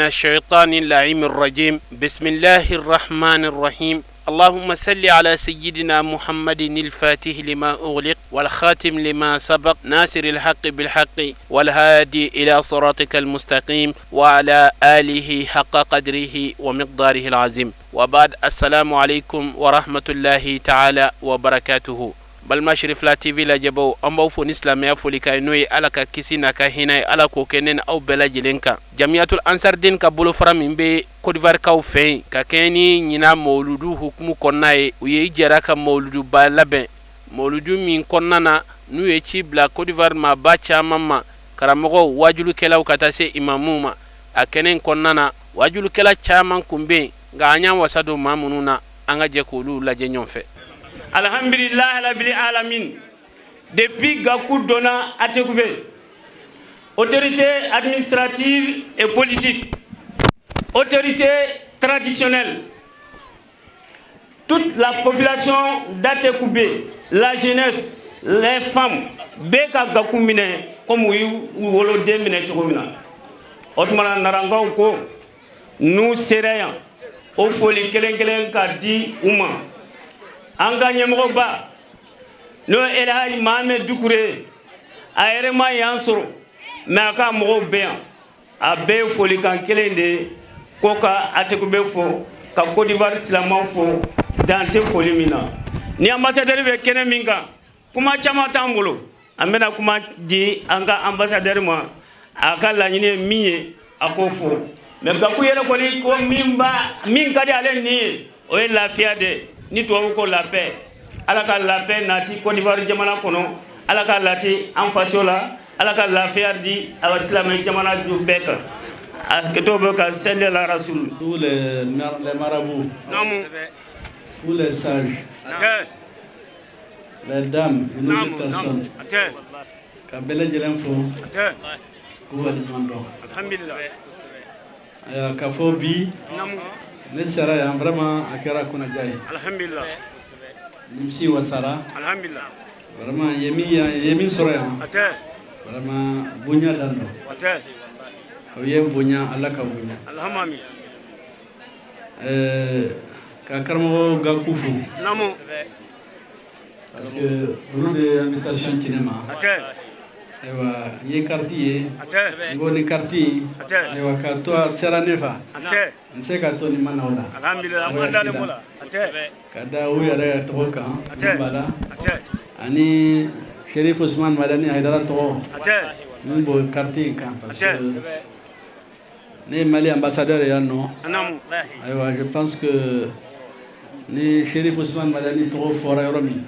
الشيطان اللعين الرجيم بسم الله الرحمن الرحيم اللهم صل على سيدنا محمد الفاتح لما أغلق والخاتم لما سبق ناصر الحق بالحق والهادي إلى صراطك المستقيم وعلى آله حق قدره ومقداره العظيم وبعد السلام عليكم ورحمة الله تعالى وبركاته. Balima Cherifla TV lajɛbaw, an b'aw fo ni silamɛya folikan ye, n'o ye Ala ka kisi n'a ka hinɛ ye, Ala k'o kɛ ne ni aw bɛɛ lajɛlen kan. Jamiyatul Ansardine ka bolofara min bɛ Côte d'Ivoire kaw fɛ yen, ka kɛɲɛ ni ɲinan mawuludu hukumu kɔnɔna ye, u ye jɛra ka mawuluduba labɛn, mawuludu min kɔnɔna na n'u ye ci bila Côte d'Ivoire maaba caman ma, karamɔgɔw, wajulukɛlaw, ka taa se imamuw ma. A kɛnɛ in kɔnɔna na, wajulukɛla caman kun bɛ yen, nka an y'an wasa don maa minnu na, an ka jɛ k'olu lajɛ ɲɔgɔn fɛ. Alhamdulilah rabbil alamin. Depuis Gakou donna Attécoubé, autorité administrative et politique, autorité traditionnelle, toute la population d'Attécoubé, la jeunesse, les femmes, bɛɛ ka Gakou minɛ comme u y'u woloden minɛ cogo min na. O tuma na, Narankaw ko n'u sera yan, o foli kelen kelen ka di u ma. An ka ɲɛmɔgɔba, n'o ye Elhaji Mohamed Dukure ye, a yɛrɛ ma yan sɔrɔ, mais a ka mɔgɔw bɛ yan. A bɛɛ ye folikan kelen de ye ko ka Attécoubé fo, ka Côte d'Ivoire silamɛw fo, dan tɛ foli min na. Ni ambassadeur bɛ kɛnɛ min kan, kuma caman t'an bolo. An bɛna kuma di an ka ambassadeur ma. A ka laɲini ye min ye, a k'o fɔ. Mais Gakou yɛrɛ kɔni ko min ba min ka di ale ni ye, o ye lafiya de, ni tubabu ko la paix. Ala ka la paix nati Côte d'Ivoire jamana kɔnɔ, Ala ka lati an faso la, Ala ka lafiya di a ka silamɛ jamana bɛɛ kan. A kɛtɔ bɛ ka sɛli la rasul. Tous les marabouts, tous les sages, les dames, une autre personne, ka bɛɛ lajɛlen fo k'u waleɲuman dɔn. Ayiwa, k'a fɔ bi ne sera yan, vraiment a kɛra kunnaja ye. Nimisi wasara. Vraiment ye min yan, ye min sɔrɔ yan, vraiment bonya dan don. Aw ye n bonya, Ala ka bonya. Ka karamɔgɔ Gaku fo, parce que olu de ye invitation ci ne ma. Ayiwa, n ye carte ye, n ko ni carte in, ayiwa, ka to a sera ne fa, n se ka to nin ma na o la ka da u yɛrɛ tɔgɔ kan min b'a la, ani Sherif Usman Madani Haidara tɔgɔ min b'o carte in kan, parce que ne ye Mali ambassadeur ye yan nɔ. Ayiwa, je pense que ni Sherif Usman Madani tɔgɔ fɔra yɔrɔ min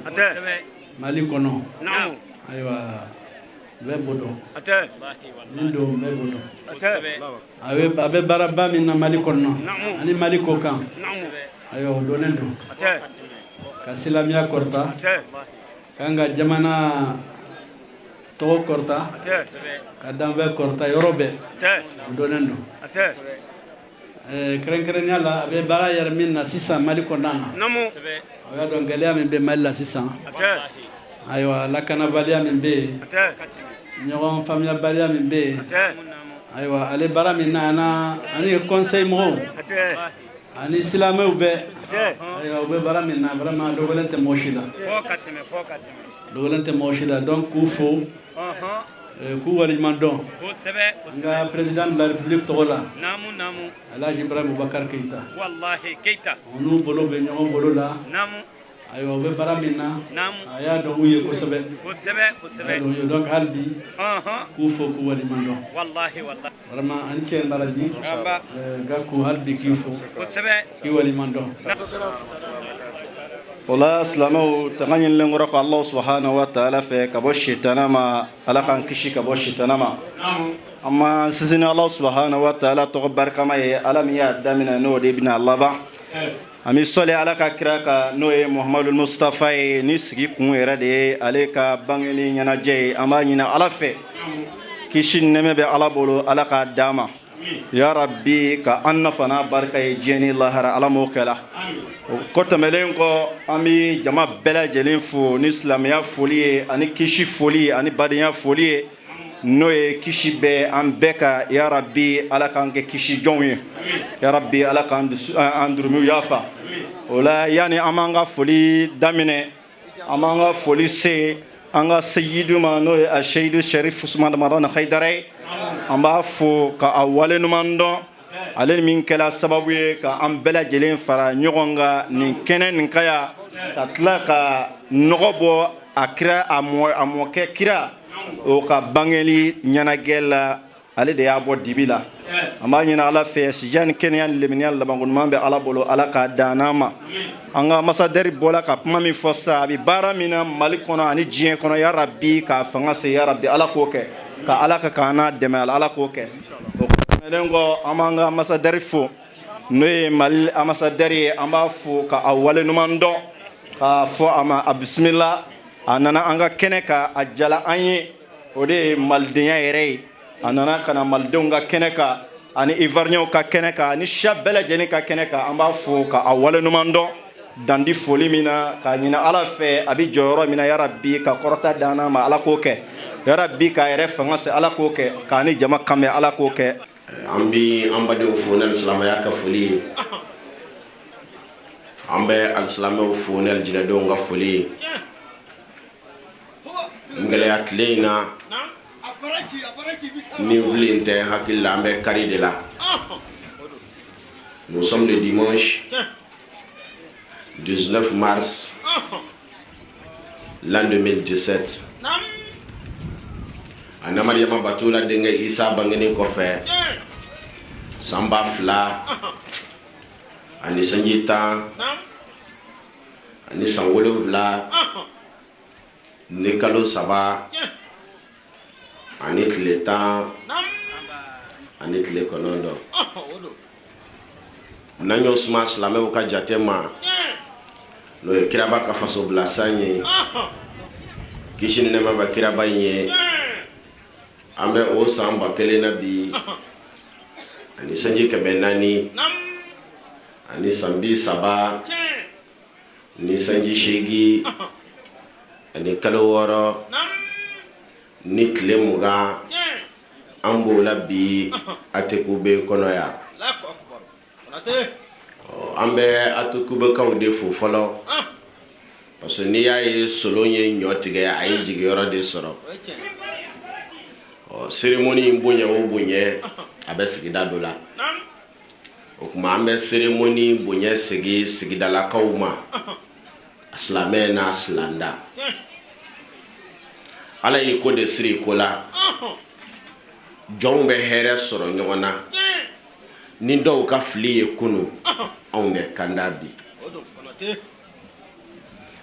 Mali kɔnɔ, ayiwa, bɛɛ b'o dɔn min don, bɛɛ b'o dɔn. A bɛ baaraba min na Mali kɔnɔ ani Mali kɔ kan, ayiwa, o dɔnnen don, ka silamɛya kɔrɔta, k'an ka jamana tɔgɔ kɔrɔta, ka danfɛn kɔrɔta yɔrɔ bɛɛ, o dɔnnen don. Kɛrɛnkɛrɛnnenya la, a bɛ baara yɛrɛ min na sisan Mali kɔnɔna na, o y'a dɔn gɛlɛya min bɛ Mali la sisan. Ayiwa, lakanabaliya min bɛ yen, ɲɔgɔn faamuyabaliya min bɛ yen, ayiwa, ale baara min na ani conseil mɔgɔw ani silamɛw bɛɛ, ayiwa, u bɛ baara min na, vraiment dogolen tɛ mɔgɔ si la, dogolen tɛ mɔgɔ si la. Donc k'u fo, k'u waleɲuman dɔn n ka président de la République tɔgɔ la, Alhaji Ibrahim Boubacar Keïta. O n'u bolo bɛ ɲɔgɔn bolo la. Ayiwa, u bɛ baara min na, a y'a dɔn u ye kosɛbɛ, a y'a dɔn u ye. Donc hali bi k'u fo, k'u waleɲuman dɔn. Vraiment, ani cɛ baraji. Gakou, hali bi k'i fo, k'i waleɲuman dɔn. O la, silamɛw, tanga ɲinilen kɔrɔ ka Allah subhanahu wa ta'ala fɛ ka bɔ sitana ma, Ala k'an kisi ka bɔ sitana ma. An ma sinsin ni Allah subhanahu wa ta'ala tɔgɔ barikama ye, Ala min y'a daminɛ, n'o de bɛna laban. An bɛ sɔli Ala ka kira kan, n'o ye Muhamadu Mustafa ye. Ni sigi kun yɛrɛ de ye ale ka bangeli ɲɛnajɛ ye, an b'a ɲini Ala fɛ, kisi ni nɛɛmɛ bɛ Ala bolo, Ala k'a d'an ma ya rabbi, ka an nafa n'a barika ye diɲɛ ni lahara. Ala m'o kɛla. O kɔ tɛmɛlen kɔ, an bɛ jama bɛɛ lajɛlen fo ni silamɛya foli ye, ani kisi foli, ani badenya foli ye. N'o ye kisi bɛ an bɛɛ kan, ya Rabi, Ala k'an kɛ kisi jɔnw ye, ya Rabi, Ala k'an an jurumiw yafa. O la, yanni an b'an ka foli daminɛ, an b'an ka foli se an ka seyidu ma, n'o ye a seyidu Sherif Usumani Madani Hayidara ye. An b'a fo ka a waleɲuman dɔn, ale min kɛra sababu ye ka an bɛɛ lajɛlen fara ɲɔgɔn kan nin kɛnɛ nin kan yan, ka tila ka nɔgɔ bɔ a kira a mɔkɛ kira o ka bangeli ɲɛnajɛ la. Ale de y'a bɔ dibi la. An b'a ɲini Ala fɛ, sijan ni kɛnɛya ni leminiya labanko ɲuman bɛ Ala bolo, Ala k'a dan n'a ma. An ka ambassadeur bɔla ka kuma min fɔ sisan, a bɛ baara min na Mali kɔnɔ ani diɲɛ kɔnɔ, ya Rabi, k'a fanga se, ya Rabi, Ala k'o kɛ, ka Ala ka k'an n'a dɛmɛ, Ala k'o kɛ. O tɛmɛnen kɔ, an b'an ka ambassadeur fo, n'o ye Mali ambassadeur ye. An b'a fo ka a waleɲuman dɔn, k'a fɔ a ma a bisimila. A nana an ka kɛnɛ kan, a jala an ye. O de ye malidenya yɛrɛ ye. A nana ka na malidenw ka kɛnɛ kan ani ivoirienw ka kɛnɛ kan ani siya bɛɛ lajɛlen ka kɛnɛ kan. An b'a fo ka a waleɲuman dɔn dandi foli min na, k'a ɲini Ala fɛ, a bɛ jɔyɔrɔ min na, yarabi, ka kɔrɔta dan n'a ma, Ala k'o kɛ, yarabi, k'a yɛrɛ fanga se, Ala k'o kɛ, k'a ni jama kanbɛn, Ala k'o kɛ. An bɛ an badenw fo ni silamɛya ka foli ye. An bɛ alisilamɛw fo ni alijinɛdenw ka foli ye. N gɛlɛya tile in na, ni fili tɛ hakili la, an bɛ kari de la. Nous sommes le dimanche 19 mars l'an 2017. A na Mariyama Batula denkɛ Isa bangenen kɔfɛ san 2010 ani san 7 ni kalo 3 ani tile 10 ani tile 9, n'an y'o suma silamɛw ka jate ma, n'o ye kiraba ka faso bila san ye, kisi ni nɛɛma bɛ kiraba in ye, an bɛ o san 1000 na bi ani sanji 400 ani san 30 ni sanji 8 ani kalo 6 ni tile 20. An b'o la bi Attécoubé kɔnɔ yan. An bɛ Attécoubékaw de fo fɔlɔ, parce que n'i y'a ye solon ye ɲɔ tigɛ, a ye jigiyɔrɔ de sɔrɔ. Ɔ, cérémonie in bonya o bonya, a bɛ sigida dɔ la. O tuma an bɛ cérémonie bonya segi sigidalakaw ma, silamɛ n'a silanda. Ala y'i ko de siri ko la, jɔnw bɛ hɛrɛ sɔrɔ ɲɔgɔn na. Ni dɔw ka fili ye kunu, anw bɛ kanda bi.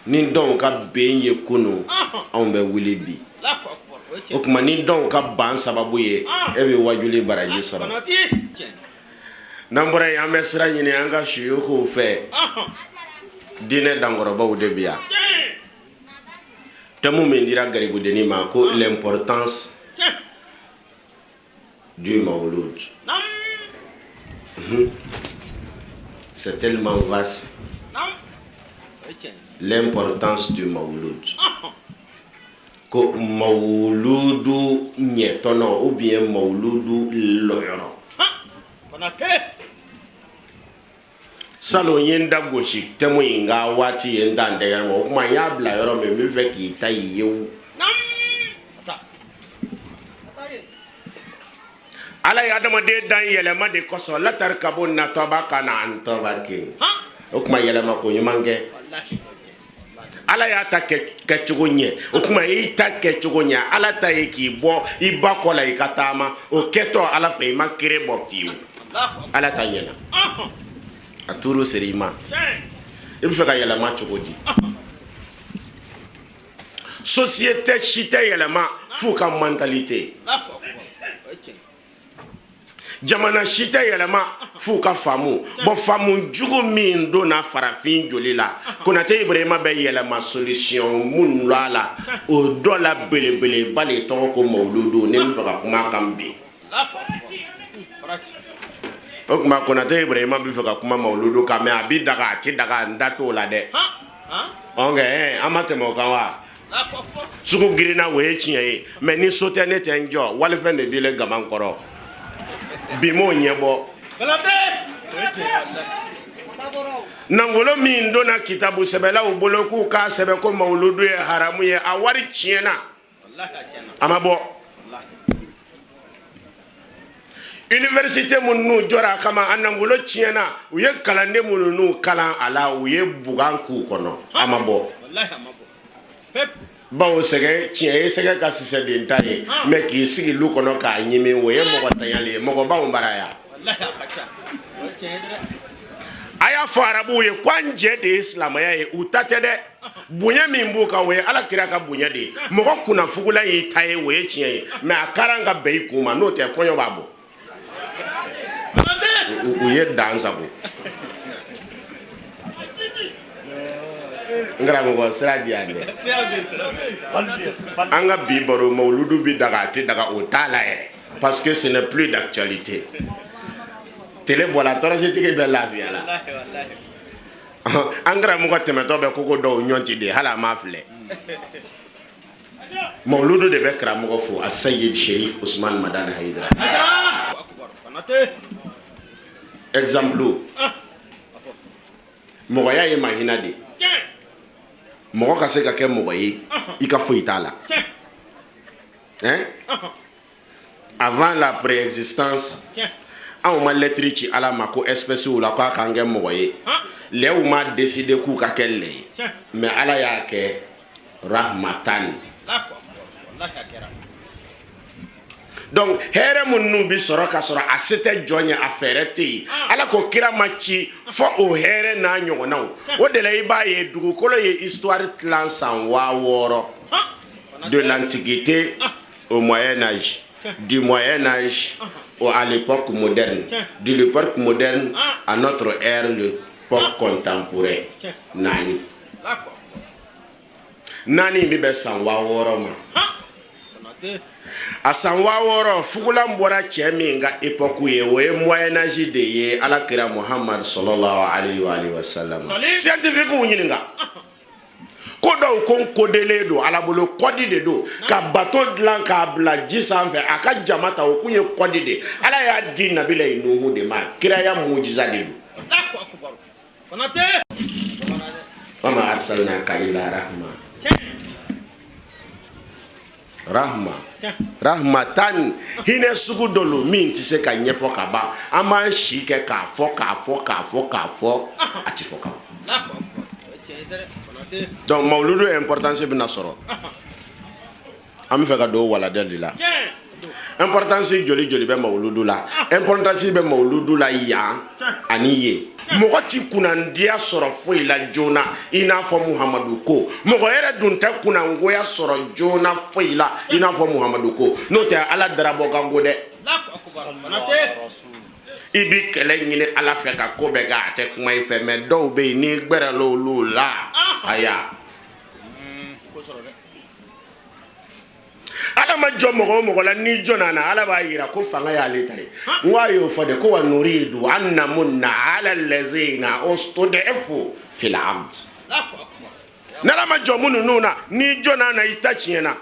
Ni dɔw ka ben ye kunu, anw bɛ wuli bi. O tuma ni dɔw ka ban sababu ye, e bɛ wajuli baraji sɔrɔ. N'an bɔra yen, an bɛ sira ɲini an ka suyukuw fɛ. Diinɛ dankɔrɔbaw de bi yan. Thème min dira garibudennin ma ko l'importance du Mawlud. C'est tellement vaste. L'importance du Mawlud. Ko mawuludu ɲɛtɔnɔ ou bien mawuludu lɔyɔrɔ. Salon, n ye n da gosi thème in ka waati ye, n ta n tɛgɛ ma. O tuma n y'a bila yɔrɔ min, n bɛ fɛ k'i ta i ye. O Ala ye adamaden dan yɛlɛma de kosɔn. Latarikabunna tabakan an tabakin. O tuma yɛlɛma ko ɲuman kɛ. Ala y'a ta kɛcogo ɲɛ. O tuma i ta kɛcogo ɲɛ. Ala ta ye k'i bɔ i ba kɔ la, i ka taama. O kɛtɔ Ala fɛ, i ma kere bɔ fiyewu. Ala ta ɲɛna, a tuuru sera i ma. I bɛ fɛ ka yɛlɛma cogo di? Société si tɛ yɛlɛma f'u ka mentalité. Jamana si tɛ yɛlɛma f'u ka faamu. Bon, faamu jugu min donna farafin joli la, Konate Ibrahima bɛ yɛlɛma solution mun lɔ a la, o dɔ la belebeleba de tɔgɔ ko mawuludu. Ne bɛ fɛ ka kuma kan bi. O tuma Konate Ibrahima bɛ fɛ ka kuma mawuludu kan, mais a bɛ daga, a tɛ daga, n da t'o la dɛ. Ok, an ma tɛmɛ o kan wa? Sugu girinna, o ye tiɲɛ ye, mais ni so tɛ ne tɛ n jɔ, walifɛn de dilen gaman kɔrɔ bi m'o ɲɛbɔ. Nafolo min donna kitabu sɛbɛlaw bolo k'u k'a sɛbɛn ko mawuludu ye haramu ye, a wari tiɲɛna, a ma bɔ. Université minnu jɔra a kama, a nafolo tiɲɛna, u ye kalanden minnu kalan a la, u ye bugan k'u kɔnɔ, a ma bɔ. Bawo sɛgɛ tiɲɛ ye, sɛgɛ ka sisɛden ta ye, mais k'i sigi lu kɔnɔ k'a ɲimi, o ye mɔgɔ tanyali ye, mɔgɔbaw baraya. A y'a fɔ arabuw ye ko an jɛ de ye silamɛya ye, u ta tɛ dɛ. Bonya min b'u kan, o ye ala kira ka bonya de ye. Mɔgɔ kunnafugula y'i ta ye, o ye tiɲɛ ye, mais a ka kan ka bɛn i kun ma, n'o tɛ fɔɲɔ b'a bɔ. U ye dan sago. N karamɔgɔ, sira di yan dɛ. An ka bi baro, mawuludu bi daga a tɛ daga, o t'a la yɛrɛ, parce que ce n'est plus d'actualité. Télé bɔra, tɔɔrɔsitigi bɛ lafiya la. An karamɔgɔ tɛmɛtɔ bɛ koko dɔw ɲɔnti de, hali a m'a filɛ. Mawuludu de bɛ karamɔgɔ fo, a Sayyid Sherif Usman Madani Hayidara. Exemple, mɔgɔya ye mahina de, mɔgɔ ka se ka kɛ mɔgɔ ye, i ka foyi t'a la. Hein? Avant la préexistence, anw ma lɛtiri ci Ala ma ko espèce la k'a k'an kɛ mɔgɔ ye. Lɛw ma décider k'u ka kɛ lɛ ye, mais Ala y'a kɛ rahmatan. Donc hɛrɛ minnu bi sɔrɔ ka sɔrɔ a se tɛ jɔn ye, a fɛɛrɛ tɛ yen, Ala ko kira ma ci fɔ o hɛrɛ n'a ɲɔgɔnnaw. O de la i b'a ye dugukolo ye histoire tilan san 6000, de l'antiquité au Moyen Âge, du Moyen Âge à l'époque moderne, de l'époque moderne à notre ère, l'époque contemporaine. Naani naani bɛ bɛn san 6000 ma. A san 6000, fugulan bɔra cɛ min ka époque ye, o ye Moyen Âge de ye. Ala kira Muhammad sallallahu alayhi wa sallam, scientifique ɲininka ko dɔw ko n kodelen don Ala bolo, code de don ka bateau dilan k'a bila ji sanfɛ, a ka jama ta, o kun ye code de. Ala y'a di nabila Nuhu de ma, kiraya mujiza de don. Wama arsalnaka illa rahma rahma rahmatan. Hinɛ sugu dɔ lo min tɛ se ka ɲɛfɔ ka ban. An b'an si kɛ k'a fɔ k'a fɔ k'a fɔ k'a fɔ, a tɛ fɔ ka ban. Donc mawuludu importance bɛna sɔrɔ, an bɛ fɛ ka don walada de la. Importance joli joli bɛ mawuludu la? Importance bɛ mawuludu la yan ani yen. Mɔgɔ ti kunnandiya sɔrɔ foyi la joona i n'a fɔ Muhamadu ko. Mɔgɔ yɛrɛ dun tɛ kunnangoya sɔrɔ joona foyi la i n'a fɔ Muhamadu ko. N'o tɛ Ala darabɔ ka go dɛ. I bi kɛlɛ ɲini Ala fɛ ka ko bɛɛ kɛ, a tɛ kuma i fɛ. Mais dɔw bɛ yen, n'i gbɛrɛla olu la, aya Ala ma jɔ mɔgɔ o mɔgɔ la, n'i jɔnna na, Ala b'a yira ko fanga y'ale ta ye. N ko a y'o fɔ de ko wa nuridu an namunna ala lazina ustudifu fil ard. N'Ala ma jɔ minnu na, n'i jɔnna na, i ta tiɲɛna.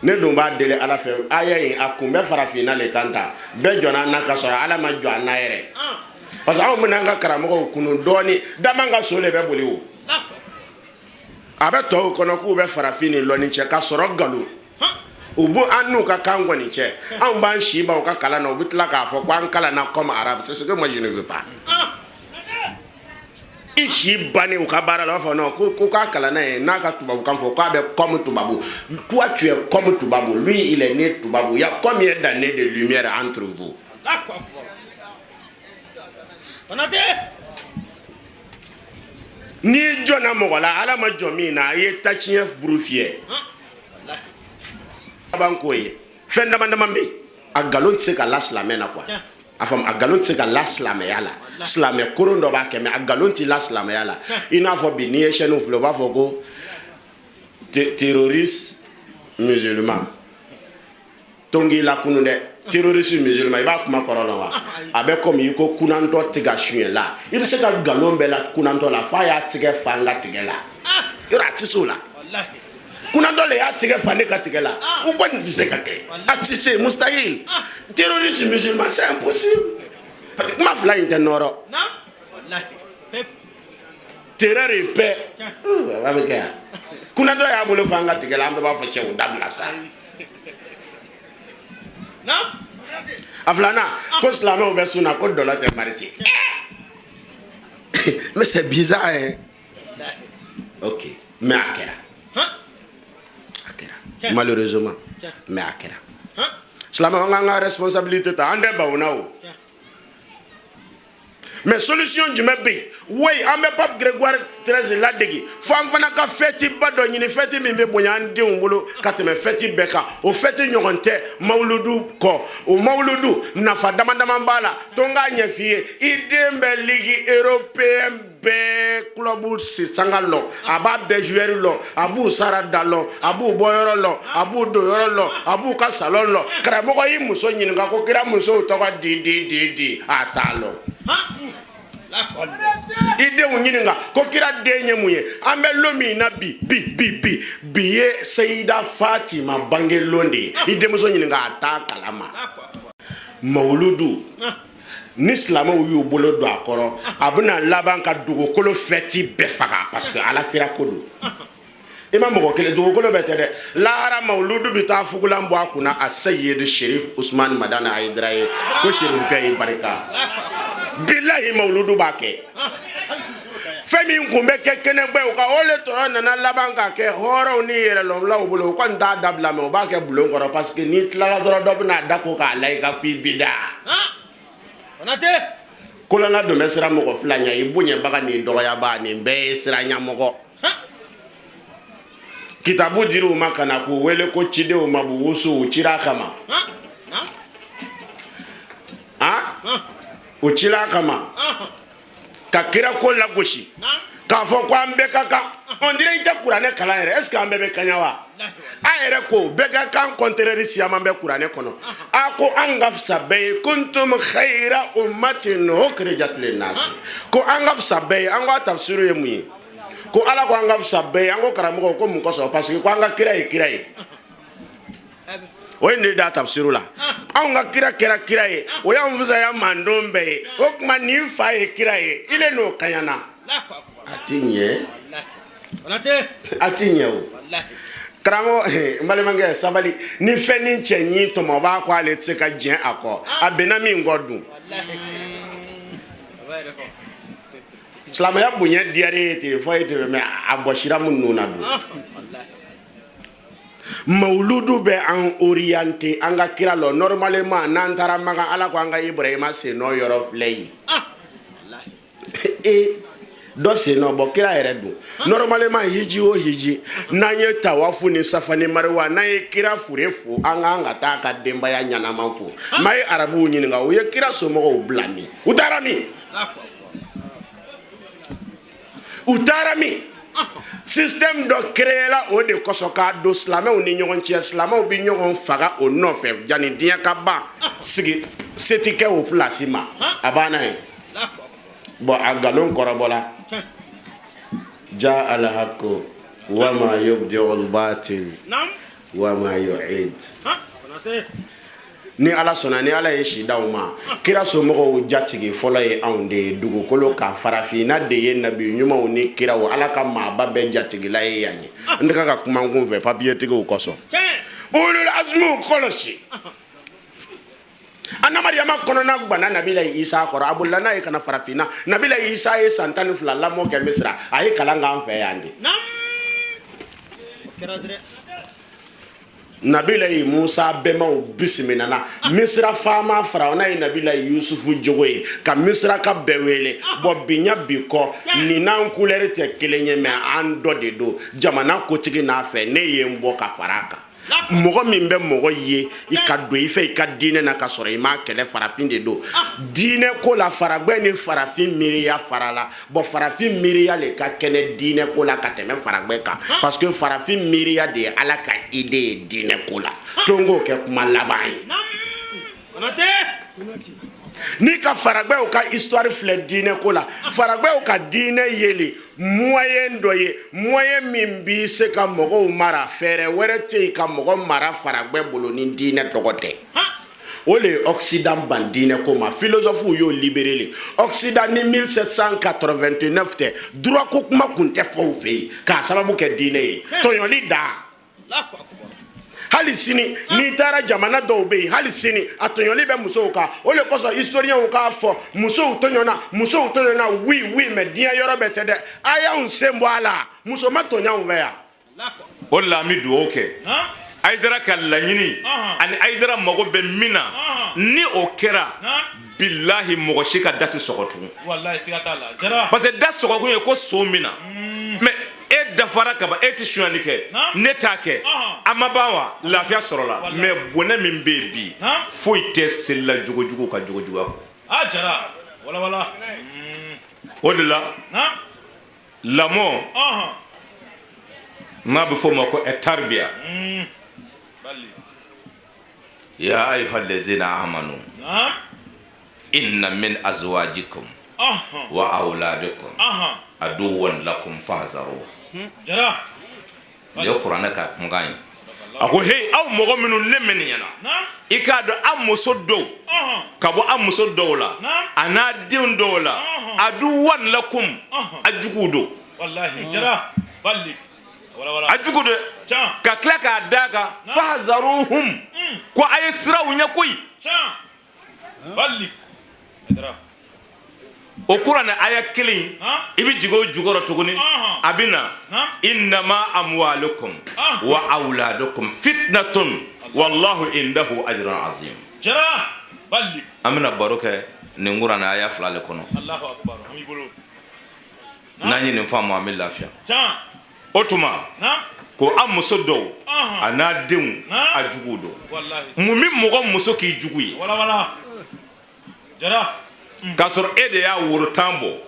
Ne dun b'a deli Ala fɛ, aya in a kun bɛ farafinna le kan ta bɛɛ jɔnna na ka sɔrɔ Ala ma jɔ an na yɛrɛ. Parce que anw bɛna an ka karamɔgɔw kunu dɔɔni, dama ka so de bɛ boli o. A bɛ tɔw kɔnɔ k'u bɛ farafin ni lɔnni cɛ ka sɔrɔ nkalon. U b'u an n'u ka kan kɔni cɛ. Anw b'an si ban u ka kalan na, u bɛ tila k'a fɔ ko an kalanna comme arabe. C'est ce que moi je ne veux pas. I si bannen u ka baara la, u b'a fɔ non, ko k'a kalanna yen, n'a ka tubabukan fɔ k'a bɛ comme tubabu. Toi tu es comme tubabu, lui il est né tubabu. Il y a combien d'années de lumière entre vous? N'i jɔnna mɔgɔ la, Ala ma jɔ min na, i ye taciyɛn buru fiyɛ. Laban ko ye fɛn dama dama bɛ yen, a nkalon tɛ se ka la silamɛ na quoi. A faamu, a nkalon tɛ se ka la silamɛya la. Silamɛ koron dɔ b'a kɛ, mais a nkalon tɛ la silamɛya la. I n'a fɔ bi, n'i ye chaîne filɛ, u b'a fɔ ko terroriste musulman tongi la kunu dɛ. Terroriste musulman, i b'a kuma kɔrɔ la wa? A bɛ komi i ko kunantɔ tigɛ suɲɛ la. I bɛ se ka nkalon bɛɛ la kunantɔ la f'a y'a tigɛ fa n ka tigɛ la. Yɔrɔ a tɛ se o la. Kunadɔ le y'a tigɛ fa ne ka tigɛ la. U kɔni tɛ se ka kɛ. A tɛ se, mustahil. Terroriste musulman, c'est impossible. Kuma fila in tɛ nɔrɔ. Terreur et paix. A bɛ kɛ yan. Kunadɔ y'a bolo fa an ka tigɛ la, an bɛɛ b'a fɔ cɛ o dabila sa. A filanan ko silamɛw bɛ sun na ko dɔlɔ tɛ marcher. Mais c'est bizarre hein. Ok, mais a kɛra. A kɛra. Malheureusement, mais a kɛra. Silamɛw an k'an ka responsabilité ta, an tɛ ban o na o. Mais solution jumɛn bɛ yen? Oui, an bɛ Pape Grégoire XIII ladege fo an fana ka fête ba dɔ ɲini, fête min bɛ bonya an denw bolo ka tɛmɛ fête bɛɛ kan. O fête ɲɔgɔn tɛ mawuludu kɔ. O mawuludu nafa dama dama b'a la. To n k'a ɲɛf'i ye, i den bɛ ligue européenne bɛɛ club sanga lɔn, a b'a bɛɛ joueur lɔn, a b'u sara da lɔn, a b'u bɔyɔrɔ lɔn, a b'u donyɔrɔ lɔn, a b'u ka salon lɔn. Karamɔgɔ y'i muso ɲininka ko kira musow tɔgɔ di di di di, a t'a lɔn. I denw ɲininka ko kira den ye mun ye. An bɛ lon min na bi bi bi bi bi ye Seyida Fatima bange lon de ye. I denmuso ɲininka, a t'a kalama. Mawuludu ni silamɛw y'u bolo don a kɔrɔ, a bɛna laban ka dugukolo fɛti bɛɛ faga, parce que ala kira ko don. I ma mɔgɔ kelen, dugukolo bɛɛ tɛ dɛ. Lahara mawuludu bɛ taa fugulan bɔ a kunna, a Seyidu Sherif Usman Madani Hayidara ye ko Sherifukɛ y'i barika. Bilahi mawuludu b'a kɛ. Fɛn min kun bɛ kɛ kɛnɛgbɛw kan, o le tɔrɔ nana laban ka kɛ hɔrɔnw ni yɛrɛlɔnbilaw bolo. U kɔni t'a dabila, mɛ u b'a kɛ bulon kɔrɔ, parce que n'i tilala dɔrɔn dɔ bɛna da ko k'a la i ka k'i bi da. Kolonna don bɛ siran mɔgɔ fila ɲɛ, i bonyabaga n'i dɔgɔyaba, nin bɛɛ ye siran ɲɛmɔgɔ. Kitabu dir'u ma ka na k'u wele ko cidenw ma, b'u wusu, u cira a kama. U cila a kama ka kira ko lagosi k'a fɔ ko an bɛɛ ka kan. On dirait i tɛ kuranɛ kalan yɛrɛ. Est ce que an bɛɛ bɛ kaɲa wa? An yɛrɛ ko bɛɛ ka kan, contraire siyaman bɛ kuranɛ kɔnɔ. A ko an ka fisa bɛɛ ye, kuntum khayra ummatin ukhrijat linnas, ko an ka fisa bɛɛ ye. An ko a tafsiru ye mun ye? Ko ala ko an ka fisa bɛɛ ye. An ko karamɔgɔ ko mun kosɔn? Parce que ko an ka kira ye kira ye. O ye ne da tafsiru la. Anw ka kira kɛra kira ye, o y'anw fisaya mandon bɛɛ ye. O tuma nin fa ye kira ye, ile n'o kaɲana, a ti ɲɛ, a ti ɲɛ. O karamɔgɔ, n balimakɛ, sabali. Ni fɛn ni cɛ ɲi tɔmɔ b'a ko ale tɛ se ka jɛn a kɔ, a bɛnna min kɔ dun. Silamɛya bonya diyara e ye ten fɔ e tɛ, mɛ a bɔsira minnu na dun. Mawuludu bɛ an orienté an ka kira lɔ. Normalement n'an taara Makan, ala ko an ka Ibrahima sennɔ yɔrɔ filɛ ye. E dɔ sennɔ bɔ kira yɛrɛ dun. Normalement hiji o hiji, n'an ye tawafu ni safa ni mariwa, n'an ye kira fure fo, an k'an ka taa ka denbaya ɲanama fo. Maa ye arabuw ɲininka, u ye kira somɔgɔw bila min? U taara min? U taara min? Système dɔ créé la o de kosɔn k'a don silamɛw ni ɲɔgɔn cɛ. Silamɛw bɛ ɲɔgɔn faga o nɔfɛ yanni diɲɛ ka ban. Sigi se ti kɛ o place ma, a banna ye. Bon, a nkalon kɔrɔbɔla. Ja alhaqu wa ma yubdi'u al-batil wa ma yu'id. Ni ala sɔnna, ni ala ye si d'aw ma, kira somɔgɔw jatigi fɔlɔ ye anw de ye dugukolo kan. Farafinna de ye nabi ɲumanw ni kiraw, ala ka maaba bɛɛ jatigila ye yan ye. N tɛ ka kuma n kun fɛ papiye tigiw kosɔn. Ulul azmuw kɔlɔsi. Anna Mariyama kɔnɔna gbanna Nabila Isa kɔrɔ, a bolila n'a ye ka na farafinna. Nabila Isa ye san 12 lamɔ kɛ Misira, a ye kalan k'an fɛ yan de. Nabila Musa bɛnbaw bisimilana Misira faama Farawuna ye Nabila Yusufu jogo ye ka Misira ka bɛɛ wele. Bɔn bi ɲɛ bi kɔ, nin n'an couleur tɛ kelen ye, mais an dɔ de don jamana kotigi n'a fɛ. Ne ye n bɔ ka fara a kan. Mɔgɔ min bɛ mɔgɔ ye i ka don i fɛ i ka diinɛ na ka sɔrɔ i m'a kɛlɛ, farafin de don. Diinɛ ko la, faragwɛ ni farafin miiriya farala. Bɔn, farafin miiriya le ka kɛnɛ diinɛ ko la ka tɛmɛ faragwɛ kan, parce que farafin miiriya de ye ala ka idée ye diinɛ ko la. To n k'o kɛ kuma laban ye. N'i ka faragwɛw ka histoire filɛ diinɛ ko la, faragwɛw ka diinɛ ye le moyen dɔ ye, moyen min b'i se ka mɔgɔw mara. Fɛɛrɛ wɛrɛ tɛ yen ka mɔgɔ mara faragwɛ bolo ni diinɛ tɔgɔ tɛ. O le ye Occident ban diinɛ ko ma. Philosophes y'o libéré le. Occident ni 1789 tɛ, droit ko kuma kun tɛ fɔ u fɛ yen k'a sababu kɛ diinɛ ye. Tɔɲɔli dan. Hali sini n'i taara jamana dɔw bɛ yen, hali sini a tɔɲɔli bɛ musow kan. O de kosɔn historiens k'a fɔ musow tɔɲɔna, musow tɔɲɔna. Oui, oui, mais diɲɛ yɔrɔ bɛɛ tɛ dɛ. A y'anw sen bɔ a la, muso ma tɔɲɔ anw fɛ yan. O de la an bɛ dugawu kɛ Ayidara ka laɲini ani Ayidara mago bɛ min na, ni o kɛra, bilahi, mɔgɔ si ka da tɛ sɔgɔ tugun, parce que da sɔgɔkun ye ko son min na. Mais e dafara kaban, e tɛ sonyali kɛ, ne t'a kɛ, a ma ban wa? Lafiya sɔrɔla. Mais bɔnɛ min bɛ yen bi, foyi tɛ selila jogojugu ka jogojuguya kɔ. O de la lamɔ n'a bɛ f'o ma ko taribiya. Ya ayuha lezina amanu inna min azwajikum wa awladikum aduwwan lakum fahzaru. Nin ye kuranɛ ka kumakan ye. A ko he, aw mɔgɔ minnu ne mɛn nin ɲɛna, i k'a dɔn aw muso dɔw ka bɔ aw muso dɔw la a n'a denw dɔw la, aduwwan lakum, a juguw don, a jugu dɛ. Ka tila k'a d'a kan fahzaruhum, ko a ye siran u ɲɛ koyi. O kuranɛ aya kelen, i bɛ jigin o jukɔrɔ tuguni, a bɛ na innama amwalukum wa awladukum fitnatun wallahu indahu ajrun azim. An bɛna baro kɛ nin kuranɛ aya fila le kɔnɔ. N'an ye nin faamu, an bɛ lafiya. O tuma ko an muso dɔw a n'a denw, a juguw don. Mun bɛ mɔgɔ muso k'i jugu ye k'a sɔrɔ e de y'a woro tan bɔ,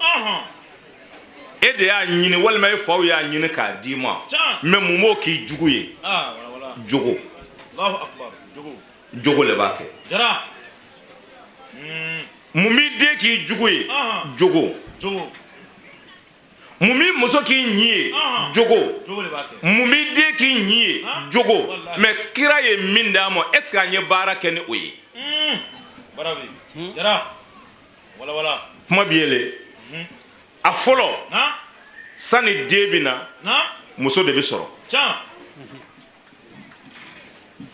e de y'a ɲini, walima e faw y'a ɲini k'a d'i ma? Mais mun b'o k'i jugu ye? Jogo, jogo le b'a kɛ. Mun b'i den k'i jugu ye? Jogo. Mun b'i muso k'i ɲi ye? Jogo. Mun b'i den k'i ɲi ye? Jogo. Mais kira ye min d'a ma, est ce que an ye baara kɛ ni o ye? Kuma b'i ye le. A fɔlɔ, sani den bɛ na, muso de bɛ sɔrɔ.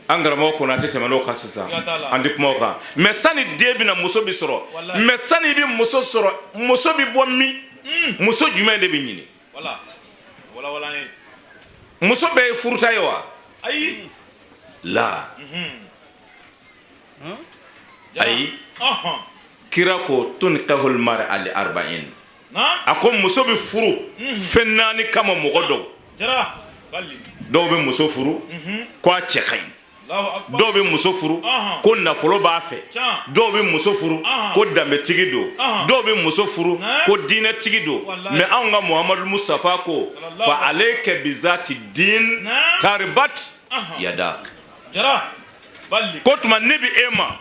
An karamɔgɔ Konate tɛmɛn'o kan sisan, an tɛ kuma o kan. Mais sani den bɛ na, muso bɛ sɔrɔ. Mais sani i bɛ muso sɔrɔ, muso bɛ bɔ min? Muso jumɛn de bɛ ɲini? Muso bɛɛ ye furuta ye wa? La, ayi. Kira ko tunkahul mar'a li arba'in. A ko muso bɛ furu fɛn naani kama. Mɔgɔ dɔw dɔw bɛ muso furu ko a cɛ ka ɲi, dɔw bɛ muso furu ko nafolo b'a fɛ, dɔw bɛ muso furu ko danbetigi don, dɔw bɛ muso furu ko diinɛtigi don. Mais anw ka Muhamadu Mustafa ko fa alayka bizati din taribat yadak. Ko tuma ne bɛ e ma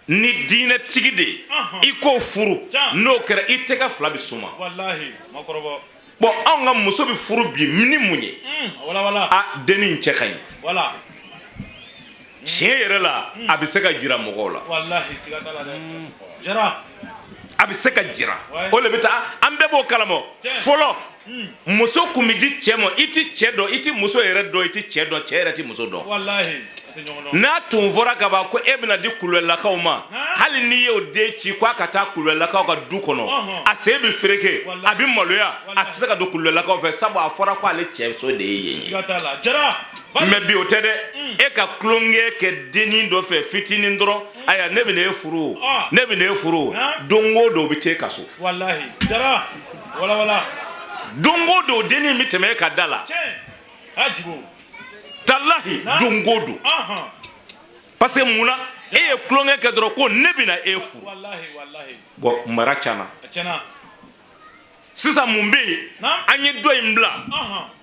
ni diinɛtigi de ye, i k'o furu. N'o kɛra, i tɛgɛ fila bɛ suma. Bon, anw ka muso bɛ furu bi ni mun ye? A dennin cɛ ka ɲi. Tiɲɛ yɛrɛ la, a bɛ se ka jira mɔgɔw la, a bɛ se ka jira. O de bɛ taa, an bɛɛ b'o kalama. Fɔlɔ, muso kun bɛ di cɛ ma, i ti cɛ dɔn, i ti muso yɛrɛ dɔn, i ti cɛ dɔn, cɛ yɛrɛ ti muso dɔn. N'a tun fɔra ka ban ko e bɛna di kulubalilakaw ma, hali n'i y'o den ci k'a ka taa kulubalilakaw ka du kɔnɔ, a sen bɛ fereke, a bɛ maloya, a tɛ se ka don kulubalilakaw fɛ, sabu a fɔra ko ale cɛso de ye yen ye. Mais bi o tɛ dɛ. E ka tulonkɛ kɛ dennin dɔ fɛ fitinin dɔrɔn, ayiwa, ne bɛna e furu, ne bɛna e furu. Don o don o bɛ t'e ka so, don o don dennin bɛ tɛmɛ e ka da la, talahi, don o don. Parce que mun na? E ye tulonkɛ kɛ dɔrɔn ko ne bɛna e furu. Bon, mara tiɲɛna sisan. Mun bɛ yen? An ye dɔ in bila.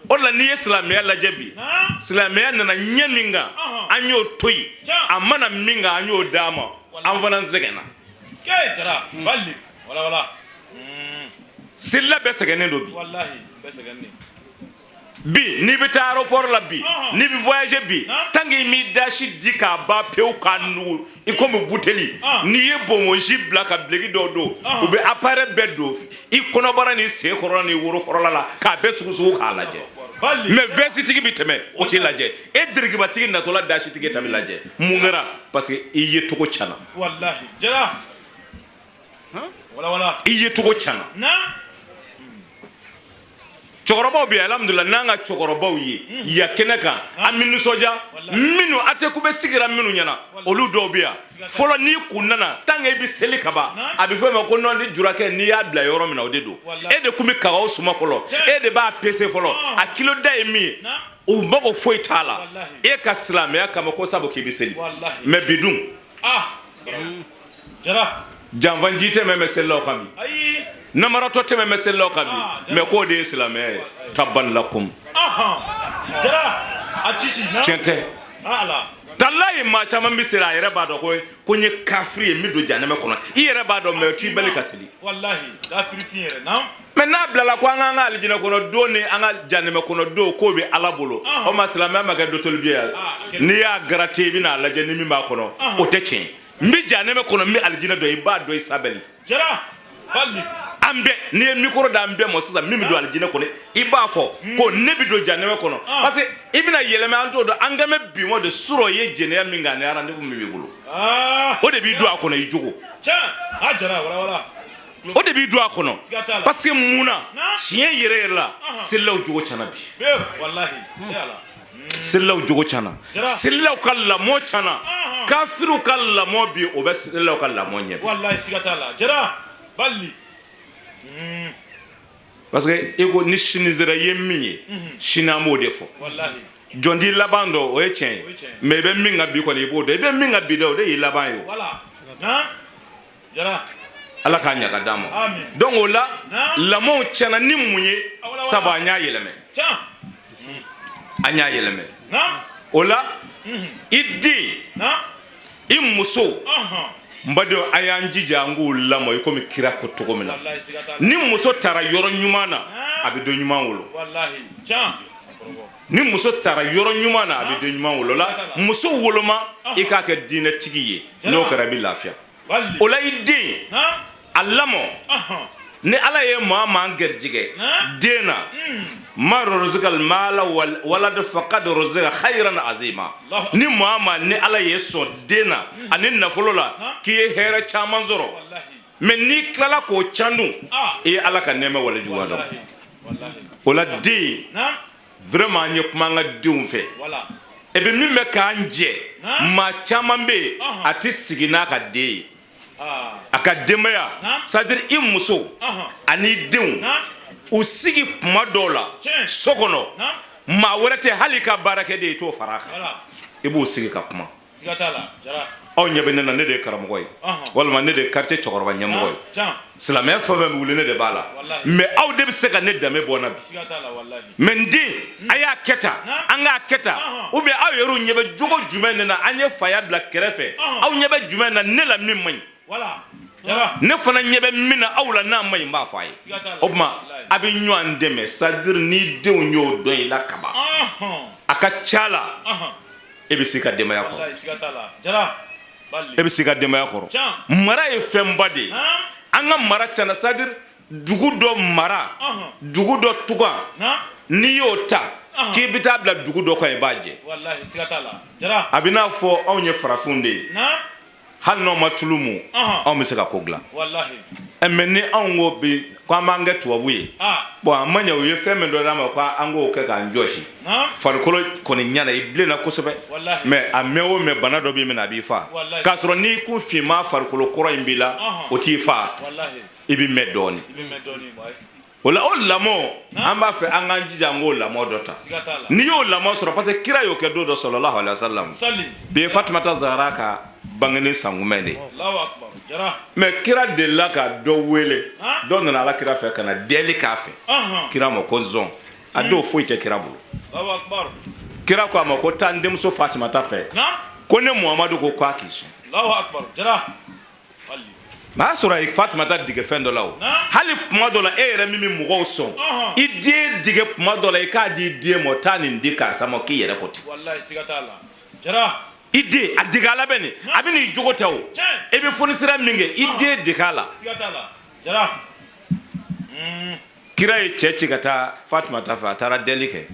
O la, n'i ye silamɛya lajɛ bi, silamɛya nana ɲɛ min kan, an y'o to yen. A ma na min kan, an y'o d'a ma. An fana sɛgɛnna. Selila bɛɛ sɛgɛnnen don bi. Bi n'i bɛ taa aéroport la bi, n'i bɛ voyager bi, tant que i m'i dasi di k'a ban pewu k'a nugu i komi buteli, n'i ye bonbonsi bila ka bileki dɔw don, u bɛ appareil bɛɛ don i kɔnɔbara ni sen kɔrɔla ni woro kɔrɔla la k'a bɛɛ sugusugu k'a lajɛ. Mais veste tigi bɛ tɛmɛ, o t'i lajɛ. E dirikibatigi natɔla dasitigi ta bɛ lajɛ. Mun kɛra? Parce que i ye cogo cana. I ye cogo cana. Cɛkɔrɔbaw bɛ alhamdulila, n'an ka cɛkɔrɔbaw ye ya kɛnɛ kan, an bɛ nisɔndiya. Minnu a tɛ k'u bɛ sigira minnu ɲɛna, olu dɔw bɛ yan fɔlɔ. N'i kun nana, tant que i bɛ seli ka ban, a bɛ fɔ e ma ko non, ni jurakɛ n'i y'a bila yɔrɔ min na, o de don. E de tun bɛ kakaw suma fɔlɔ, e de b'a pese fɔlɔ, a kilo da ye min ye, u mago foyi t'a la e ka silamɛya kama, ko sabu k'i bɛ seli. Mais bi dun, janfanji tɛmɛ bɛ selilaw kan bi, namaratɔ tɛmɛ bɛ selilaw kan bi. Mais k'o de ye silamɛya ye. Taban lakum, tiɲɛ tɛ. Talayi, maa caman bɛ seli, a yɛrɛ b'a dɔn ko n ye kafiri ye, n bɛ don janɛmɛ kɔnɔ. I yɛrɛ b'a dɔn, mais o t'i bali ka seli. Mais n'a bilala ko an k'an ka alijinɛ kɔnɔ don ni an ka janɛmɛ kɔnɔ don, k'o bɛ Ala bolo, o ma silamɛya ma kɛ dotolibiye ye. N'i y'a garate, i bɛna a lajɛ ni min b'a kɔnɔ, o tɛ tiɲɛ. N bɛ janɛmɛ kɔnɔ, n bɛ alijinɛ dɔn, i b'a dɔn, i sabali. An bɛɛ, n'i ye micro d'an bɛɛ ma sisan, min bɛ don alijinɛ kɔnɔ, i b'a fɔ ko ne bɛ don janɛmɛ kɔnɔ, parce que i bɛna yɛlɛma, an t'o dɔn. An kan bɛ bi mɔ de surɔ, i ye jɛnɛya min kɛ ani rendez-vous min b'i bolo, o de b'i don a kɔnɔ. I jogo, o de b'i don a kɔnɔ. Parce que mun na? Tiɲɛ yɛrɛ yɛrɛ la, selilaw jogo cana bi. Selilaw jogo cana, selilaw ka lamɔ cana. Kafiriw ka lamɔ bi, o bɛ selilaw ka lamɔ ɲɛ bi. Parce que i ko ni sini sera, i ye min ye sini, an b'o de fɔ. Jɔn t'i laban dɔn, o ye tiɲɛ ye. Mais i bɛ min kan bi kɔni, i b'o dɔn. I bɛ min kan bi dɛ, o de y'i laban ye. O Ala k'a ɲa ka d'an ma. Donc o la, lamɔw tiɲɛna ni mun ye? Sabu an y'a yɛlɛmɛ, an y'a yɛlɛmɛ. O la, i den, i muso, n badenw, a y'an jija an k'u lamɔ i komi kira ko cogo min na. Ni muso taara yɔrɔ ɲuman na, a bɛ den ɲuman wolo. Ni muso taara yɔrɔ ɲuman na, a bɛ den ɲuman wolo. La muso woloma, i k'a kɛ diinɛtigi ye. N'o kɛra, i bɛ lafiya. O la, i den a lamɔ. Ni Ala ye maa maa garijɛgɛ den na, man ruzikal mala walad faqad ruzika khayran azima. Ni maa maa ni Ala ye sɔn den na ani nafolo la, k'i ye hɛrɛ caman sɔrɔ. Mais n'i tilala k'o can dun, i ye Ala ka nɛɛmɛ walejuguya dɔn. O la, den, vraiment, an ye kuma an ka denw fɛ. Et puis min bɛ k'an jɛ, maa caman bɛ yen, a tɛ sigi n'a ka den ye, a ka denbaya, c'est à dire i muso ani denw, u sigi kuma dɔw la so kɔnɔ, maa wɛrɛ tɛ, hali i ka baarakɛden, i t'o fara a kan, i b'o sigi ka kuma. Aw ɲɛ bɛ ne na, ne de ye karamɔgɔ ye, walima ne de ye quartier cɛkɔrɔba ɲɛmɔgɔ ye, silamɛya fɛn fɛn bɛ wuli, ne de b'a la. Mais aw de bɛ se ka ne danbe bɔ n na bi. Mais n den, a y'a kɛ tan, an k'a kɛ tan, ou bien aw yɛrɛw ɲɛ bɛ jogo jumɛn ne na? An ye faya bila kɛrɛfɛ. Aw ɲɛ bɛ jumɛn na ne la min man ɲi? Ne fana ɲɛ bɛ min na aw la n'a man ɲi, n b'a fɔ a ye. O tuma a bɛ ɲɔgɔn dɛmɛ. C'est à dire n'i denw y'o dɔn i la kaban, a ka ca la, e bɛ se ka denbaya kɔrɔ, e bɛ se ka denbaya kɔrɔ. Mara ye fɛnba de ye. An ka mara cana. C'est à dire dugu dɔ mara, dugu dɔ tugan, n'i y'o ta k'i bɛ taa bila dugu dɔ kan, i b'a jɛ. A bɛ n'a fɔ anw ye farafinw de ye, hali n'aw ma tulu mu, anw bɛ se ka ko dilan. Mais ni anw ko bi ko an b'an kɛ tubabu ye, bon, a ma ɲɛ. U ye fɛn min dɔ d'an ma ko an k'o kɛ k'an jɔsi, farikolo kɔni ɲɛna, i bilenna kosɛbɛ, mais a mɛn o mɛn, bana dɔ b'i minɛ, a b'i fa. K'a sɔrɔ n'i kun finma farikolo kɔrɔ in b'i la, o t'i fa, i bɛ mɛn dɔɔnin. O la, o lamɔ, an b'a fɛ an k'an jija an k'o lamɔ dɔ ta. N'i y'o lamɔ sɔrɔ, parce que kira y'o kɛ don dɔ, sallallahu alaihi wa sallam. Bi ye Fatumata Zahara ka bangeni sankunbɛn de ye. Mais kira delila ka dɔ wele, dɔ nana Ala kira fɛ ka na deli k'a fɛ. Kira ma ko zɔn, a dɔw foyi tɛ kira bolo. Kira ko a ma ko taa n denmuso Fatumata fɛ, ko ne Muhamadu ko k'a k'i sɔn. Mais a y'a sɔrɔ a ye Fatumata dege fɛn dɔ la o. Hali kuma dɔ la, e yɛrɛ min bɛ mɔgɔw sɔn, i den dege kuma dɔ la, i k'a di i den ma, taa nin di karisa ma, k'i yɛrɛ ko ten. I den a dege a la bɛ nin, a bɛ n'i jogo ta o. E bɛ fonisira min kɛ, i den dege a la. Kira ye cɛ ci ka taa Fatumata fɛ, a taara deli kɛ.